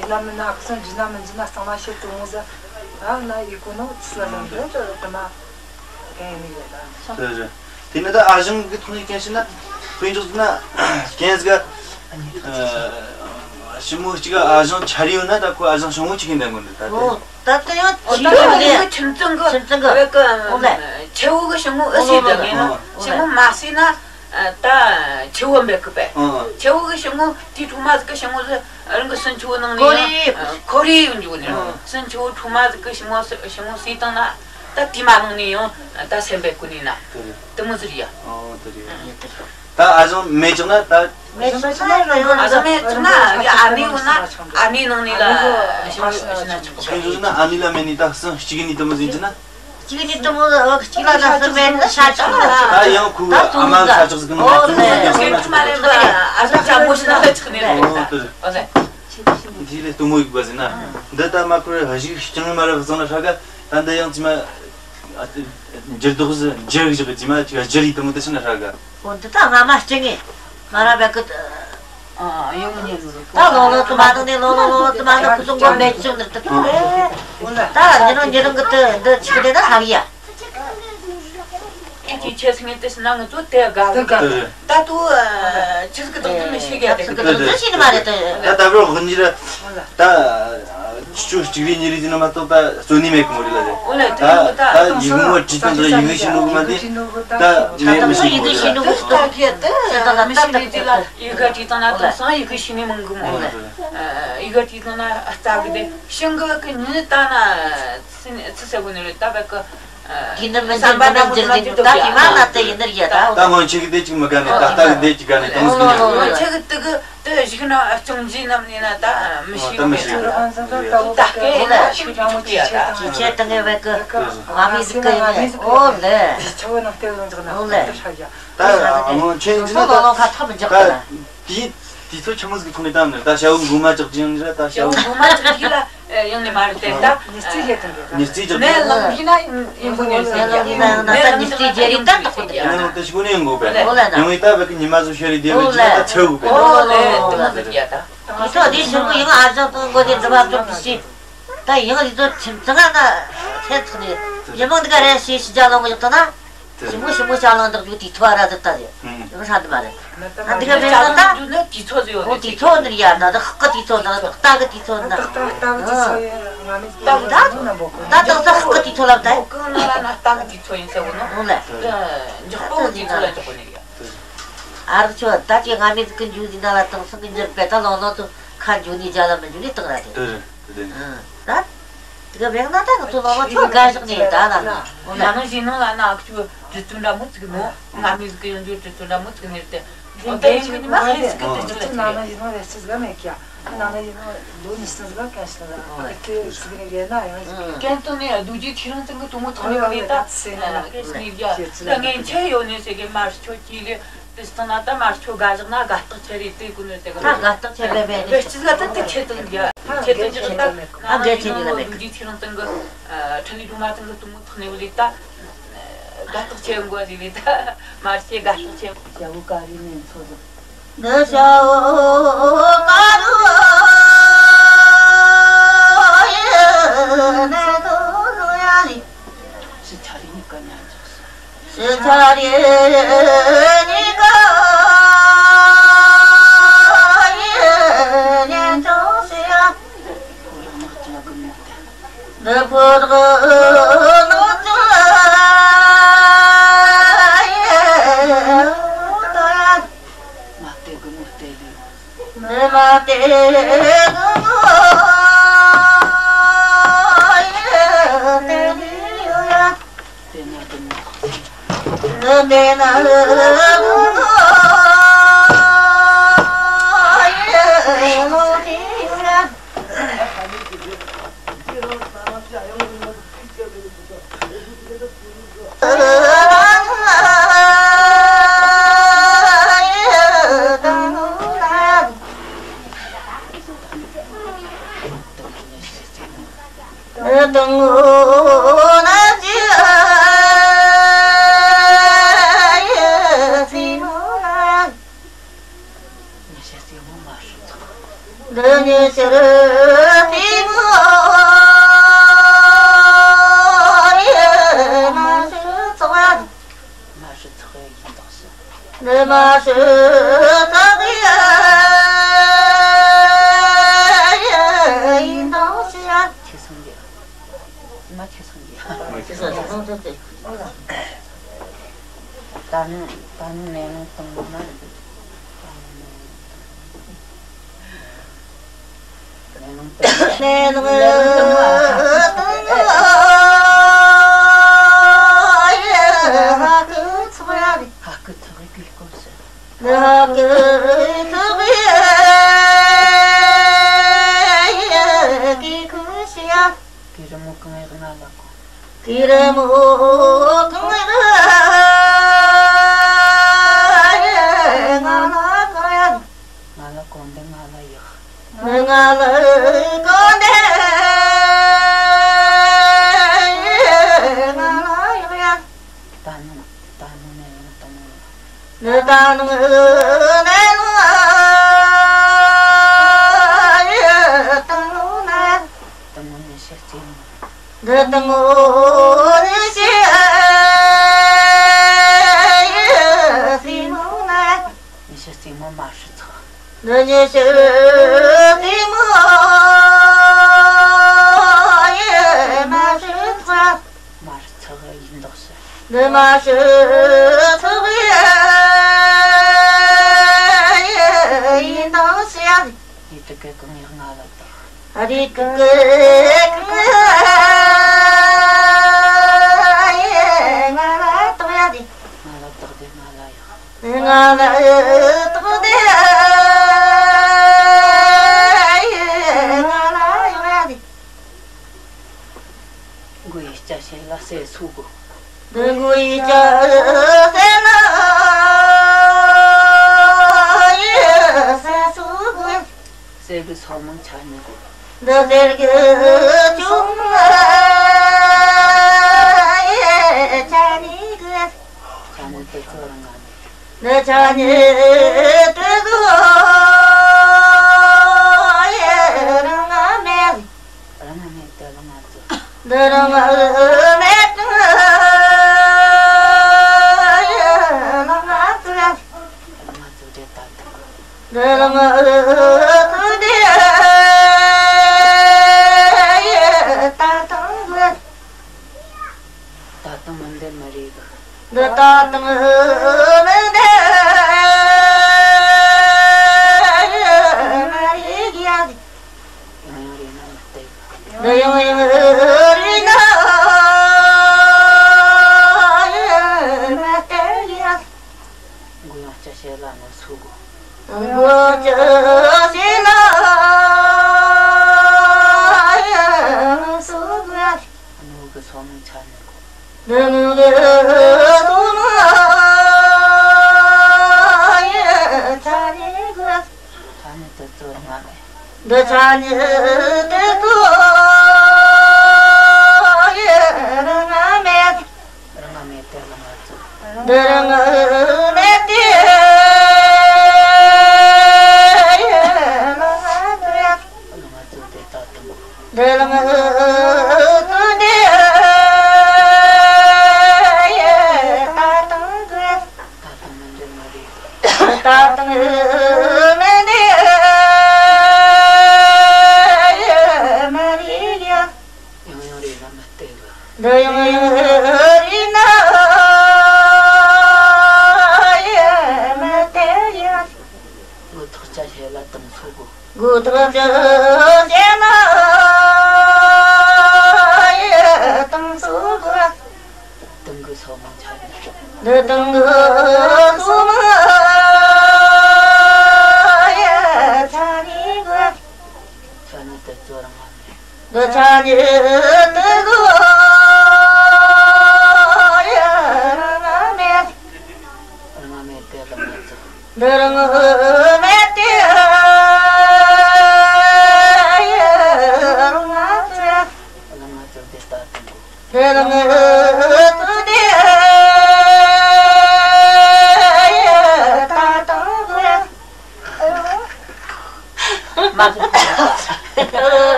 ཡིན་ན་མིན་ན་ཁུ་སང་འགྲིག་ན་མི་འགྲིག་ན་གཙང་མ་བཤད་དུ་འོང་ཟེར། ཨ་ན་ཡི་གོ་ནོ་ཚི་ལ་ལ་འདི་ལྟར་ཀུ་ན་གན་ཡིན་ཡོད་ད། དེ་རེད། དེ་ནི་ད་ཨ་ཞང་གི་ཐོག་ནས་གན་ཞིག་ན། དཔེ་འཇོག་ཟིག་ན། གན་ཟིག་ག་ཨ་ཞི་མོ་གཅིག་ག་ཨ་ཞང་ཆ་རེ་ཡོད་ན་ད་ཁོ་ཨ་ཞང་ཞང་མོ་གཅིག་གི་འདང་གོ་འདི་ད་དེ། ཨོ་ད་དེ་ཡང་ཨོ་ད་ཁྱིམ་ཚང་གི་ཁྱིམ་ཚང་གི་ཁྱིམ་ཚང་གི་ཨོ་ལེ། ཆེ་བོ་གི་ཞི་མོ་ཨུ་སི་ད་ངེ་ནོ་ཞི་མོ་མ་སི་ན། ད་ཆེ་བོ་འབད་གི་པས། ཨང་། ཆེ་བོ་གི་ཞི་མོ་དེའི་ཕྲུ་མ་ཟིག་གི་ཞི་མོ་ཟིག་རང་གི་སུན་ཆེ་བོ་ནང་ནས་ཁོ་རེ་ཡང་ཁོ་རེ་ཡང་འཇུག་ནས། ཨང་། སུན་ཆེ་བོ་ཕྲུ་མ་ཟིག་གི་ཞི་མོ་ཟིག་ཞི་མོ་ཟིག་བཏང་ན་ད་དེ་མ་ནང་ནས་ཡང་ད་སེམས་པའི་ཀུན་ནས་ན། དེ་རེད། དེ་མོ་ཟིག་རེད་ཡ། ཨོ་དེ་རེད། ཨང་། ད་ཨ་ཞང་མེད་ཅིག་ན་ད། མེད་ཅིག་ན་ཨ་ཞང་མེད་ཅིག་ན་ཡ་ཨ་ནེ་བོ་ན་ཨ་ནེ་ནང་ནས་ལ་ཞི་མོ་ཞི་མོ་ན་ཆོག་གི། ཁྱེད་ཚོ་ན་ཨ་ནེ་ལ་མེད་ནས་ད་སང་གཅིག་ནས་དེ་མོ་ཟིག་ཡིན་ན། གཅིག་ནས་དེ་མོ་གཅིག་ལ་ན་སུ་མེད་ན་ཤ་ཆག་ན། ད་ཡང་ཁུ་བ་ཨ་མ་ཤ་ཆག་ཟིག་ནང་ཨོ་ལེ། ཁྱེད་ཁྱིམ་མ་ལེན་པ་ཨ་ཞང་ཅག་མོ་ཞིག་ན་ལ་ཆག་ནས་རེད། ཨོ་ལེ། འདི་ལས་སྟོན་མོ་ཡིག་པ་ཟིན་ན། འདི་ད་མ་ཁུར་ཧ་ཞིག་ཅང་མ་ར་བཟང་ན་ཧྲ་ག། ད་འདི་ཡང་ཅི་མ་འགྱུར་ལྡོག་ཟིག་འགྱུར་བཞག་ཅི་མ་ཅི་ག་འགྱུར་ཡིག་དེ་མོ་དེ་ཕྱིན་ན་ཧྲ་ག། འོ་འདི་ད་སྔ་མ་སྐྱེ་ངེ་ང་ར་བ་གི། ཨ་ཡོང་ཉེ་ནོ་རེད། ད་ལོ་ལོ་དུ་མ་དང་ནི་ལོ་ལོ་ལོ་ལོ་དུ་མ་ནི་ཁུ་ཚོ་མགོ་མེད་ཆུ་ནི་དུ་ད་ཉི་རང་ཉི་རང་གི་དུ་འདི་ཆིག་དེ་ད་ཧ་གི་ཡ། ཁྱེད་ཀྱི་ཆེ་སི་ངེ་དེ་སི་ན་ང་ཚོ་དེ་དགའ་གི། ད་དུ་ཆི་ཟིག་གི་དང་དུ་མི་ཤེས་གི་ཡ་དེ་གི་དུ་ཤེས་ནི་མ་རེད་དུ། ད་ད་བར་དགོན་གྱི་ར་ད། ཆུ་གཅིག་རེ་གཉིས་རེ་ཟིན་ན་མ་གཏོགས་ད་རྩོད་ནི་མེད་གི་མོ་རེད་ལ་རེད། འོ་ལེ། ད་ད་ཡི་གུང་བ་བྲིས་སྟངས་དང་ཡི་གེ་ཤེས་ནོ་གི་མ་དེ་ད་མེད་མི་ཤེས་གི་མོ་རེད། ད་ད་ད་མི་ཤེས་ནི་དེ་ལ་ཡི་གེ་བྲིས་སྟངས་ན་དེང་སང་ཡི་གེ་ཤེས་ནི་མང་གི་མོ་རེད། ཡི་གེ་བྲིས་སྟངས་ན་རྩ་གི་དེ་ཤིང་གི་གི་ཉིན་ད་ན་ཚི་ཚི་ཟེར་གོ་ནི་རེད། ད་བད་གི་དེ་ནི་མི་འགྱུར་མི་ནི་འགྱུར་ཟིན་འདུག་ད་དེ་མ་ན་དེ་ཡིན་ནི་རེད་ད། ད་སྔོན་ཆད་གི་དེ་གཅིག་མི་དགའ་ནི་ད་ལྟ་གི་དེ་གཅིག་དགའ་ནི་དེ་མོ་ཟིག་ཡིན། སྔོན་ཆད་གི་དེ་གི་དེ་ཞིག་ན་ཅུང་ཟད་ནམ་ནས་ན་ད་མི་ཤེས་ད་མི་ཤེས་གི་རེད། ད་སྐད་ཡིན་ན་ཤིན་ཏུ་ཡ་ད། ཅི་བྱེད་དང་ངས་བད་གི་ང་མི་ཟིག་གི་ཡིན་ཨོ་ལེ། ཨོ་ལེ། ད་སྔོན་ཆད་ཡིན་ན་ད་ད་དེ་དེ་ཚོ་ཆི་མོ་ཟིག་ཐོག་ནས་བཏང་ནི་ད་ཞའོ་གུ་མ་ཅག་ཅིང་ར་ད་ཞའོ་གུ་མ་ཅག་ཅིག་ལ། ཡང་ནས་མ་རེད་དེ་ད། ཉི་རྩིས་བྱེད་དང་། ཉི་རྩིས་ཀྱི་ནས་ལངས་ཤེ་ན་ཡིན་གོ་ནས་ཟེར་ཡ། ནས་ལངས་ན་ད་ཉི་རྩིས་བྱེད་རིགས་ད་དག་གོ་ནས་ལངས་ད་ཤི་གོ་ནས་ཡོང་གོ་བས། ཡང་ངས་ད་བ་གི་ཉི་མ་བཟོ་ཤེས་རིགས་དེ་བས་ཅི་ད་ཆེ་བོ་བས། ཨོ་ལེ་དེ་མོ་ཟེར་ཡ་ད། ཡི་ཐོག་དེ་ཞིག་གི་ཡང་ཨ་ཅག་དང་གོ་དེ་འདི་བ་ཙོག་གི་ཤི། ད་ཡང་ཡི་ཐོག་ཁྱིམ་ཚང་ན་ཐེན་ཚོགས་ནས་ཡི་མང་འདི་ག་རེ་ཤེས་ཤི་ཅག་ལོ་མོ་ཡག་ཏུ་ན། ཞིམ་མོ་ཞིམ་མོ་ཅ་ལང་དག་ཅུ་དུས་ཚོད་ར་ཟིག་ད་ཟེར། ཡང་ཧྲ་འདི་མ་རེད། ད་འདི་ག་བས་ན་ད། འོ་དུས་ཚོད་ཟེར་ཡོད་ནི་དུས་ཚོད་འདི་ཡ་ད་ད་ཧག་གི་དུས་ཚོད་ད་ད་ད་གི་དུས་ཚོད་ད། ད་ད་ད་གི་དུས་ཚོད་ཡིན་ང་མི་ད་ད་ད་ད་ད་ཧག་གི་དུས་ཚོད་ལ་ད། འོ་གང་ན་ལ་ན་ད་གི་དུས་ཚོད་ཡིན་ཟེར་བོ་ནོ། འོ་ལེ། འཇོག་པོ་དུས་ཚོད་ལ་འཇོག་པོ་ནི་ཡ། ཨ་རོགས་ཚོ་ད་ཅི་ང་མི་ཟིག་གི་འཇུ་ཟིག་ན་ལ་དང་སང་གི་འཇར་པེ་ད་ལོ་ལོ་ཚོ་ཁ་འཇུ་ནི་རྒྱ་ལ་མི་འཇུ་ནི་དང་ར་དེ། དེ་རེད་དེ་རེད། ད། དེ་ག་བས་ན་ད་ང་ཚོ་ལོ་ལོ་ཚོ་དགའ་ཞག་ནས་ད་ལ། ང་ནང་བཞིན་ནང་ལ་ན་ཨ་ཁུ་ཆུ་དུས་ཚོད་འདྲ་མོ་ཚིག་ནོ། ང་མི་ཟིག་གི་ཡོང་རྒྱུ་དུས་ཚོད་འདྲ་མོ་ཚིག་ནས་ཏེ། འོ་དེ་ཡིན་གི་ནི་མ་ཧེ་ཟིག་གི་དུས་ཚོད་ལ་ཚིག་ནང་ན་ཡིན་ནོ་རེ་ཚིག་ག་མེད་ཀྱ། ང་ནང་ན་ཡིན་ནོ་ལོ་ཉི་ཤུ་ཟིག་ག་གན་ཞིག་ལ་ཨ་ཁུ་ཟིག་ནས་ཡེ་ན་ཡང་ཟིག་གན་དུ་ནས་རྡོ་རྗེ་ཐེའུ་རང་ཚང་གི་དུ་མོ་ཐོག་ནས་བ་ལས་ད་སེ་ན་ལ་གན་ཞིག་ནས་རྒྱ་ད་ངན་ཆེ་ཡོད་ནས་ཟེར་གི་མར་ཆོ་ཀྱི་ལས། དེ་སྟེང་ན་ད་མར་ཁྱོད་དགའ་བཞག་ན་དགའ་རྟགས་ཆེ་རེད་དེ་ཀུན་ནོ་དེ་ག་ད་དགའ་རྟགས་ཆེ་བས་བས་དེ་ཆི་ཟིག་ད་དེ་ཆེ་དང་རྒྱ་ཆེ་དང་རྒྱ་ད་ཨ་དགའ་ཆེ་ནི་ལ་མེད་གི། ཆེ་རང་སྟེང་གི་ཁྲི་ལི་སྒྲོལ་མ་སྟེང་གི་གཏུམ་མོ་ཐོག་ནས་བླུགས་ད་དགའ་རྟགས་ཆེ་འགོ་ཟིག་ལས་ད་མར་ཆེ་དགའ་རྟགས་ཆེ། ཞྭ་བོ་ཀ་རི་ནས་འཚོ་ཟིག་འདི་ཞྭ་བོ་ཀ་རུ་ཡེ་ནས་འཚོ་ཟིག་ཡ་ལི། ཞི་ཆ་རི་ནི་ཀ་ཉན་ཚོ་ཟིག་ཞི་ཆ་རི་ནི་ཀ་ཡེ་ཉན་ཚོ་ཟིག་ཡ། འདི་ཕོ་རོག་ནོ་ཚོ་ཡེ་ཏོ་ཡ། མ་སྟེ་གི་མོ་སྟེ་ལི། འདི་མ་སྟེ་གི་མོ་ཡེ་སྟེ་ལི་ཡོ་ཡ། སྟེ་ན་གི་མོ། འདི་སྟེ་ན་གི་མོ། དང་པོ་ན་ཅི་ཡ་ཚེ་མོ་ན། ང་ཤ་ཚེ་མོ་མ་ཧྲི་ཚོགས། འདི་ཉི་ཤར་ཚེ་མོ་ཡ་མ་ཧྲི་ཚོགས། མ་ཧྲི་ཚོགས་ཡ་ཡིན་དང་ཞི། འདི་མ་ཧྲི་ཚོགས་ཡ་ཡིན་དང་ཞི། ཁྱེད་སང་གི། མ་ཁྱེད་སང་གི། ད་ནི་ད་ནི་ནས་ནང་དང་མ། ནས་ནང་དང་། ནས་ནང་དང་། ཧ་ཀི་ཚོགས་ཡ། ཧ་ཀི་ཚོགས་ཡ་གི་སྐོར་ཟེར། ཧ་ཀི་ཚོགས་ཡ་གི་སྐོར་ཟེར། གི་རི་མོ་གང་ཡག་ང་ལ་གོ། གི་རི་མོ་གང་ཡག་ང་ལ་གོ་ཡ། ང་ལ་གོ་འདི་ང་ལ་ཡག། ནི་ང་ལ་གོ་འདི་ང་ལ་ཡག་ཡ། ད་ནི་ད་ནི་ནས་ནང་དང་མ། ནི་ད་ནི་ནས་ནང་དང་མ་ན། དང་མ་ནས་ཤ་ཚེ་མོ། འདི་དང་པོ་ནས་ཤ་ཡ་ཚེ་མོ་ན། ཉི་ཤར་ཚེ་མོ་མ་ཧྲི་ཚོགས། འདི་ཉི་ཤར་ཚེ་མོ་ཡ་མ་ཧྲི་ཚོགས། མ་ཧྲི་ཚོགས་ཡིན་དང་ཞི། འདི་མ་ཧྲི་ཚོགས་ཡ་ཡིན་དང་ཞི། ཡི་དུ་གི་གང་ཡག་ང་ལ་དག། རིག་གི་གང་ཡག་ང་ལ་དག་ཡ་དེ། ང་ལ་དག་དེ་ང་ལ་ཡག། ང་ལ་དག་དེ་ང་ལ་ཡག་ཡ་དེ། མགོ་ཡི་སྐྱ་ཤེད་ལ་ཟས་སུ་དགོས། འདི་མགོ་ཡི་སྐྱ་ཟས་ལ་ཡི་ཟས་སུ་དགོས། གསེར་གི་སོ་མང་ཆ་གཉིས་དགོས། འདི་གསེར་གི་སོ་མང་ཡི་ཆ་གཉིས་དགོས། ཆ་གཉིས་དེ་ཚོ་རང་ང་ནས། འདི་ཆ་གཉིས་དེ་ཚོ་ཡི་རང་ང་མེད། རང་ང་མེད་དེ་ལ་ང་ཚོ། འདི་རང་ང་མེད་དེ་ལ་ང་ཚོ། ང་ཚོ་དེ་ད་དང་། འདི་རང་ང་ཚོ་དེ་ད་དང་གི། ད་དང་མི་འདི་མི་རེད་གི། འདི་ད་དང་མི་འདི་མི་རེད་གི་ཡ། ཡང་ཡང་རེད་ན་མི་སྟེར་གི། འདི་ཡང་ཡང་རེད་ན་མི་སྟེར་གི་ཡ། མགོ་ཡང་སྐྱ་ཤེད་ལ་ངོ་སོ་དགོས། མགོ་སྐྱ་ཤེད་ལ་ངོ་སོ་དགོས། སྣོད་ཀྱི་སོ་མང་ཆ་གཉིས་དགོས། འདི་སྣོད་ཀྱི་སོ་མང་ཡི་ཆ་གཉིས་དགོས། ཆ་གཉིས་དེ་ཚོ་རང་ང་མེད། འདི་ཆ་གཉིས་དེ་ཚོ་ཡི་རང་ང་མེད། རང་ང་མེད་དེ་ལ་ང་ཚོ། འདི་རང་ང་མེད་དེ་ཡི་རང་ང་ཚོ་ཡ། རང་ང་ཚོ་དེ་ད་དང་། འདི་རང་ང་ཚོ་དེ་ཡི་ད་དང་གི། ད་དང་མི་འདི་མི་རེད། ད་དང་མི་འདི་མི་རེད་ཡ། ཡང་ཡང་རེད་ན་མི་སྟེར་གི། འདི་ཡང་ཡང་རེད་ན་མི་སྟེར་གི་ཡ། མགོ་ཐོག་སྐྱ་ཤེད་ལ་དང་སོ་དགོས། མགོ་ཐོག་སྐྱ་ཤེད་ལ་དང་སོ་དགོས། དང་གི་སོ་མང་ཆ་གཉིས་དགོས། འདི་དང་གི་སོ་མང་ཡི་ཆ་གཉིས་དགོས། ཆ་གཉིས་དེ་ཚོ་རང་ང་མེད། འདི་ཆ་གཉིས་དེ་ཚོ་ཡི་རང་ང་མེད། རང་ང་མེད་དེ་རང་ང་ཚོ། འདི་རང་ང་མེད་དེ་ཡི་རང་ང་ཚོ། རང་ང་ཚོ། མ་ཟེར།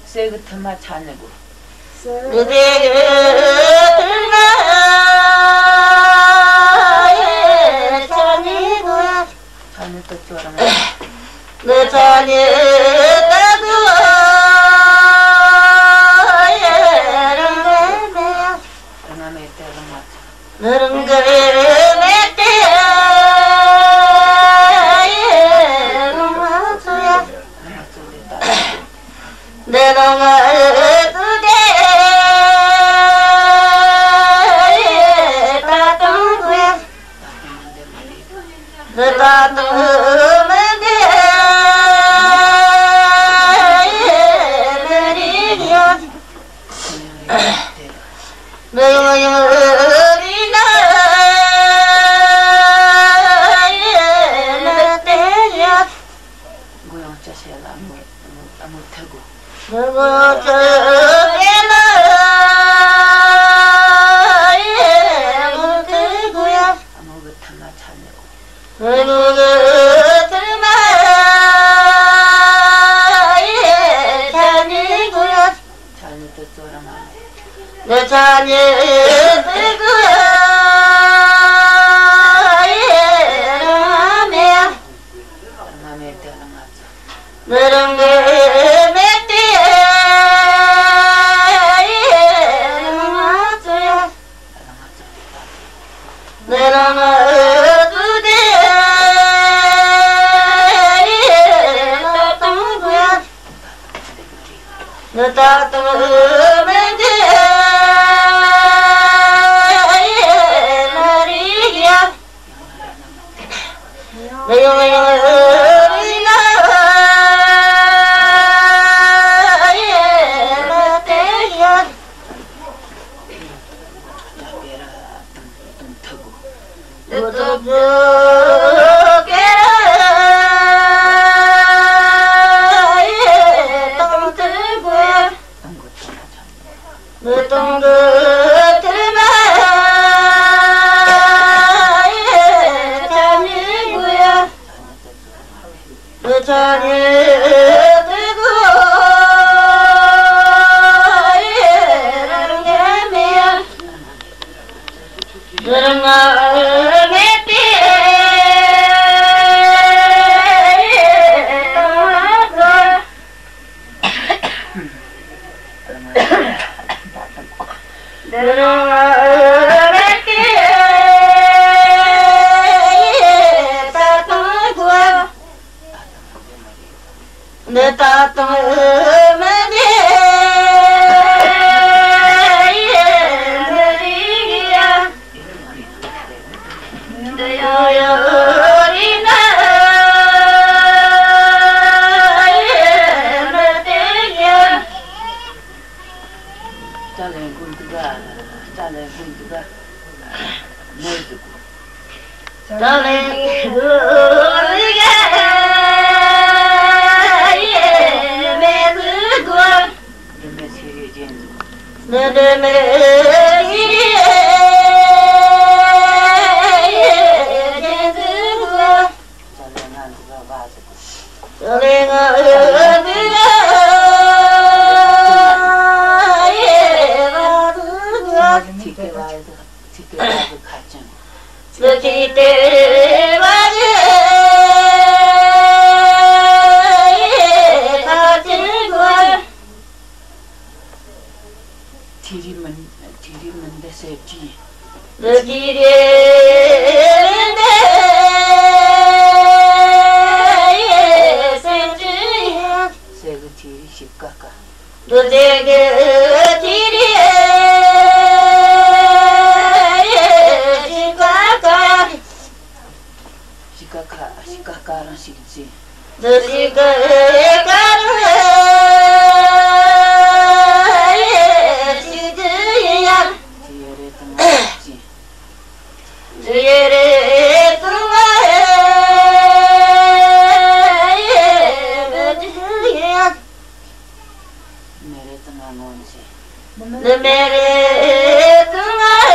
སྲས་ཀྱི་ཐུར་མ་ཚ་ནི་གོ། སྲས་ཀྱི་ཐུར་མ་ཚ་ནི་གོ། ཚ་ནི་དེ་ཚོ་རང་། འདི་ཚ་ནི་དེ་ཚོ་རང་ངམ་མེད་དེ་རང་ང་ཚོ། རང་གི་མེད་དེ་རང་ང་ཚོ་ཡ། འདི་རང་ང་ཚོ་དེ་ད་དུང་ཚོ་ཡ། འདི་ད་དུང་མི་འདི་མི་རིགས་ཡ། འདི་ཡང་ཡང་རིགས་ན་མི་སྟེར་ཡ། མགོ་ཡང་ཅི་བྱེད་ལ་མི་མི་མི་ཐུག་གོ། མི་མི་ཚེ་ལ་མི་ཐུག་གོ་ཡ། མགོ་གི་ཐུར་མ་ཚ་ནི་གོ། མགོ་གི་ཐུར་མ་ཚ་ནི་གོ་ཡ། ཚ་ནི་དེ་ཚོ་རང་ང་། འདི་ཚ་ནི་དེ་ཚོ་རང་ང་མེད་ཡ། རང་ང་མེད་དེ་རང་ང་ཚོ། འདི་རང་ང་མེད་དེ་རང་ང་ཚོ་ཡ། རང་ང་ཚོ་དེ་ད་དུང་། འདི་རང་ང་ཚོ་དེ་ད་དུང་ཚོ་ཡ། འདི་ད་དུང་མི་འདི་མི་རིགས་ཡ། འདི་ཡང་ཡང་རིགས་ན་མི་སྟེར་ཡ། འདི་ད་དུང་ཐུག་གོ། འདི་ད་དུང་ཐུག་གོ་ཡ། འདི་ད་དུང་ཐུག་གོ་ཡ། འདི་ད་དུང་ཐུག་གོ་ཡ། འདི་ད་དུང་ཐུག་གོ་ཡ། འདི་ད་དུང་མི་འདི་མི་རིགས་ཡ། འདི་ཡང་ཡང་རིགས་ན་མི་སྟེར་ཡ། རྩ་ལས་འགོ་འདུག་ག། རྩ་ལས་འགོ་འདུག་ག། མོ་འདུག་གོ། རྩ་ལས་འགོ་འདུག་ག། མེ་འདུག་གོ། འདི་མེ་ཚེ་རེ་རྒྱན་འདུག། འདི་འདི་མེ་ཚེ་རེ་རྒྱན་འདུག་གོ། ཐི་རི་མིན། ཐི་རི་མིན་འདི་གསེར་གྱི། ཐི་རི་མིན་འདི་གསེར་གྱི། གསེར་གྱི་ཐི་རི་ཞིབ་ཀ་ཀ། གསེར་གྱི་ཐི་རི་ཞིབ་ཀ་ཀ། ཤི་ཀ་ཁ། ཤི་ཀ་ཀ་རང་ཤིག་ཅི། འདི་ཤི་ཀ་ཀ་རང་ཤིག་ཅི་ཡ། ཅི་ཡ་རེ་དང་ཅི། ཅི་ཡ་རེ་དང་ཅི་ཡ། མེ་རེ་དང་ང་ངོ་ཅི། འདི་མེ་རེ་དང་ང་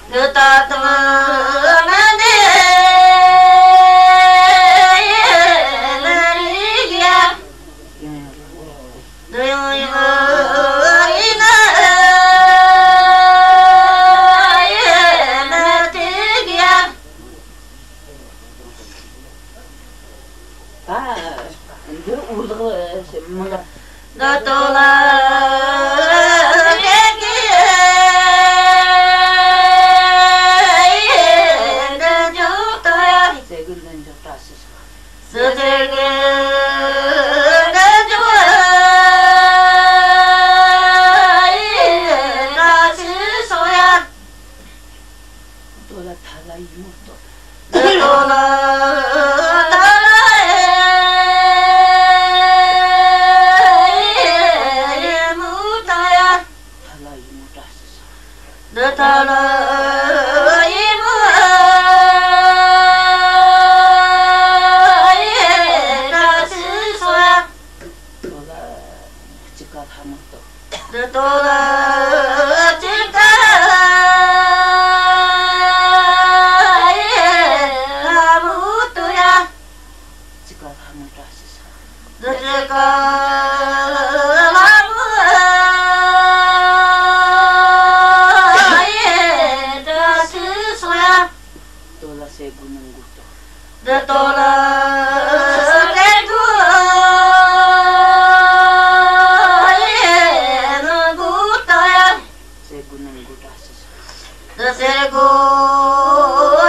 འདི་ལྟ་དང་མ་འདི་ཡིན་ན་རིག་ཡ། འདི་ཡང་ཡང་རིག་ན་ཡིན་ན་ཐིག་ཡ། ད་འདི་འུ་ལག་ཞིག་མི་འདྲ། འདི་ལྟོ་ལ་རེ་གི་འདི་འཇོག་ཏོ་ཡ། ཟེར་གི་འདི་འཇོག་བཀྲ་ཤིས་ཤོག་ཟེར་གི་འདི་འཇོག་བཀྲ་ཤིས་ཤོག་ཡ། ལྟོ་ལ་ཐ་ལ་ཡི་མོ་ལྟོ། འདི་ལྟོ་ལ་ཐ་ལ་ཡི་མོ་ལྟོ་ཡ། ཐ་ལ་ཡི་མོ་བཀྲ་ཤིས་ཤོག་འདི་ཐ་ལ་ཡི་མོ་བཀྲ་ཤིས་ཤོག་ཡ། ལྟོ་ལ་གཅིག་ག་ལྷ་མོ་ལྟོ། འདི་ལྟོ་ལ་གཅིག་ག་ལྷ་མོ་ལྟོ་ཡ། གཅིག་ག་ལྷ་མོ་བཀྲ་ཤིས་ཤོག་འདི་གཅིག་ག་ལྷ་མོ་བཀྲ་ཤིས་ཤོག་ཡ། ལྟོ་ལ་སེ་གུ་ནང་གུ་ལྟོ། འདི་ལྟོ་ལ་སེ་གུ་ནང་གུ་ལྟོ་ཡ། སེ་གུ་ནང་གུ་བཀྲ་ཤིས་ཤོག་འདི་སེ་གུ་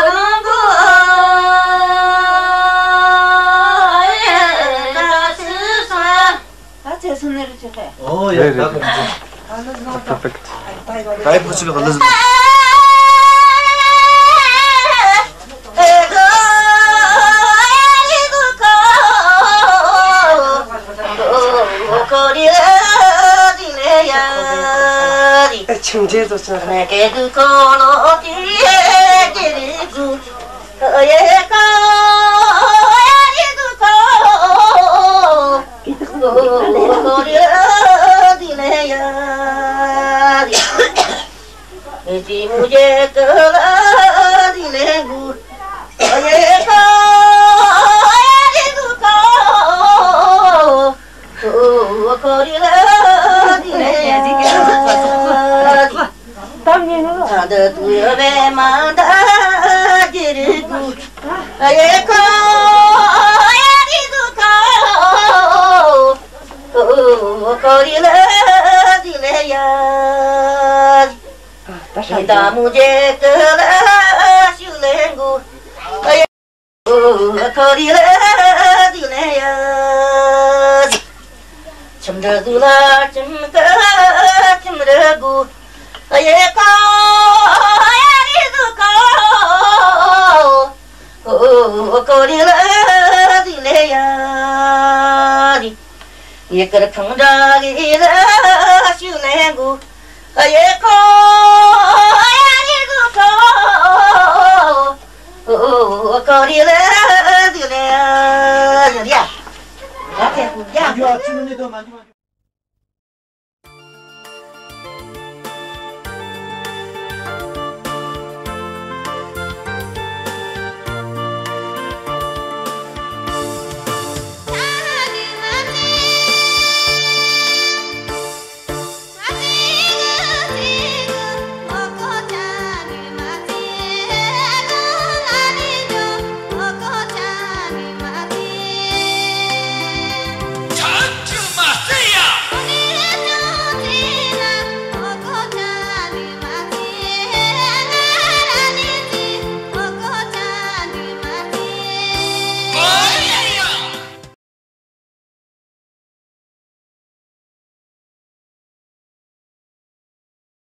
ནང་གུ་བཀྲ་ཤིས་ཤོག་ད་ཚེ་སུ་ནེ་རུ་ཆེ་ཁ། ཨོ་ཡ། རེད་རེད། ད་གོ་མི་ཆེ། Perfect. ད་ཡི་ཕོ་ཆུ་ལ་ག་ལ་ཟིན། ཁྱིམ་ཆེན་ཚོ་ཚོ་རེད།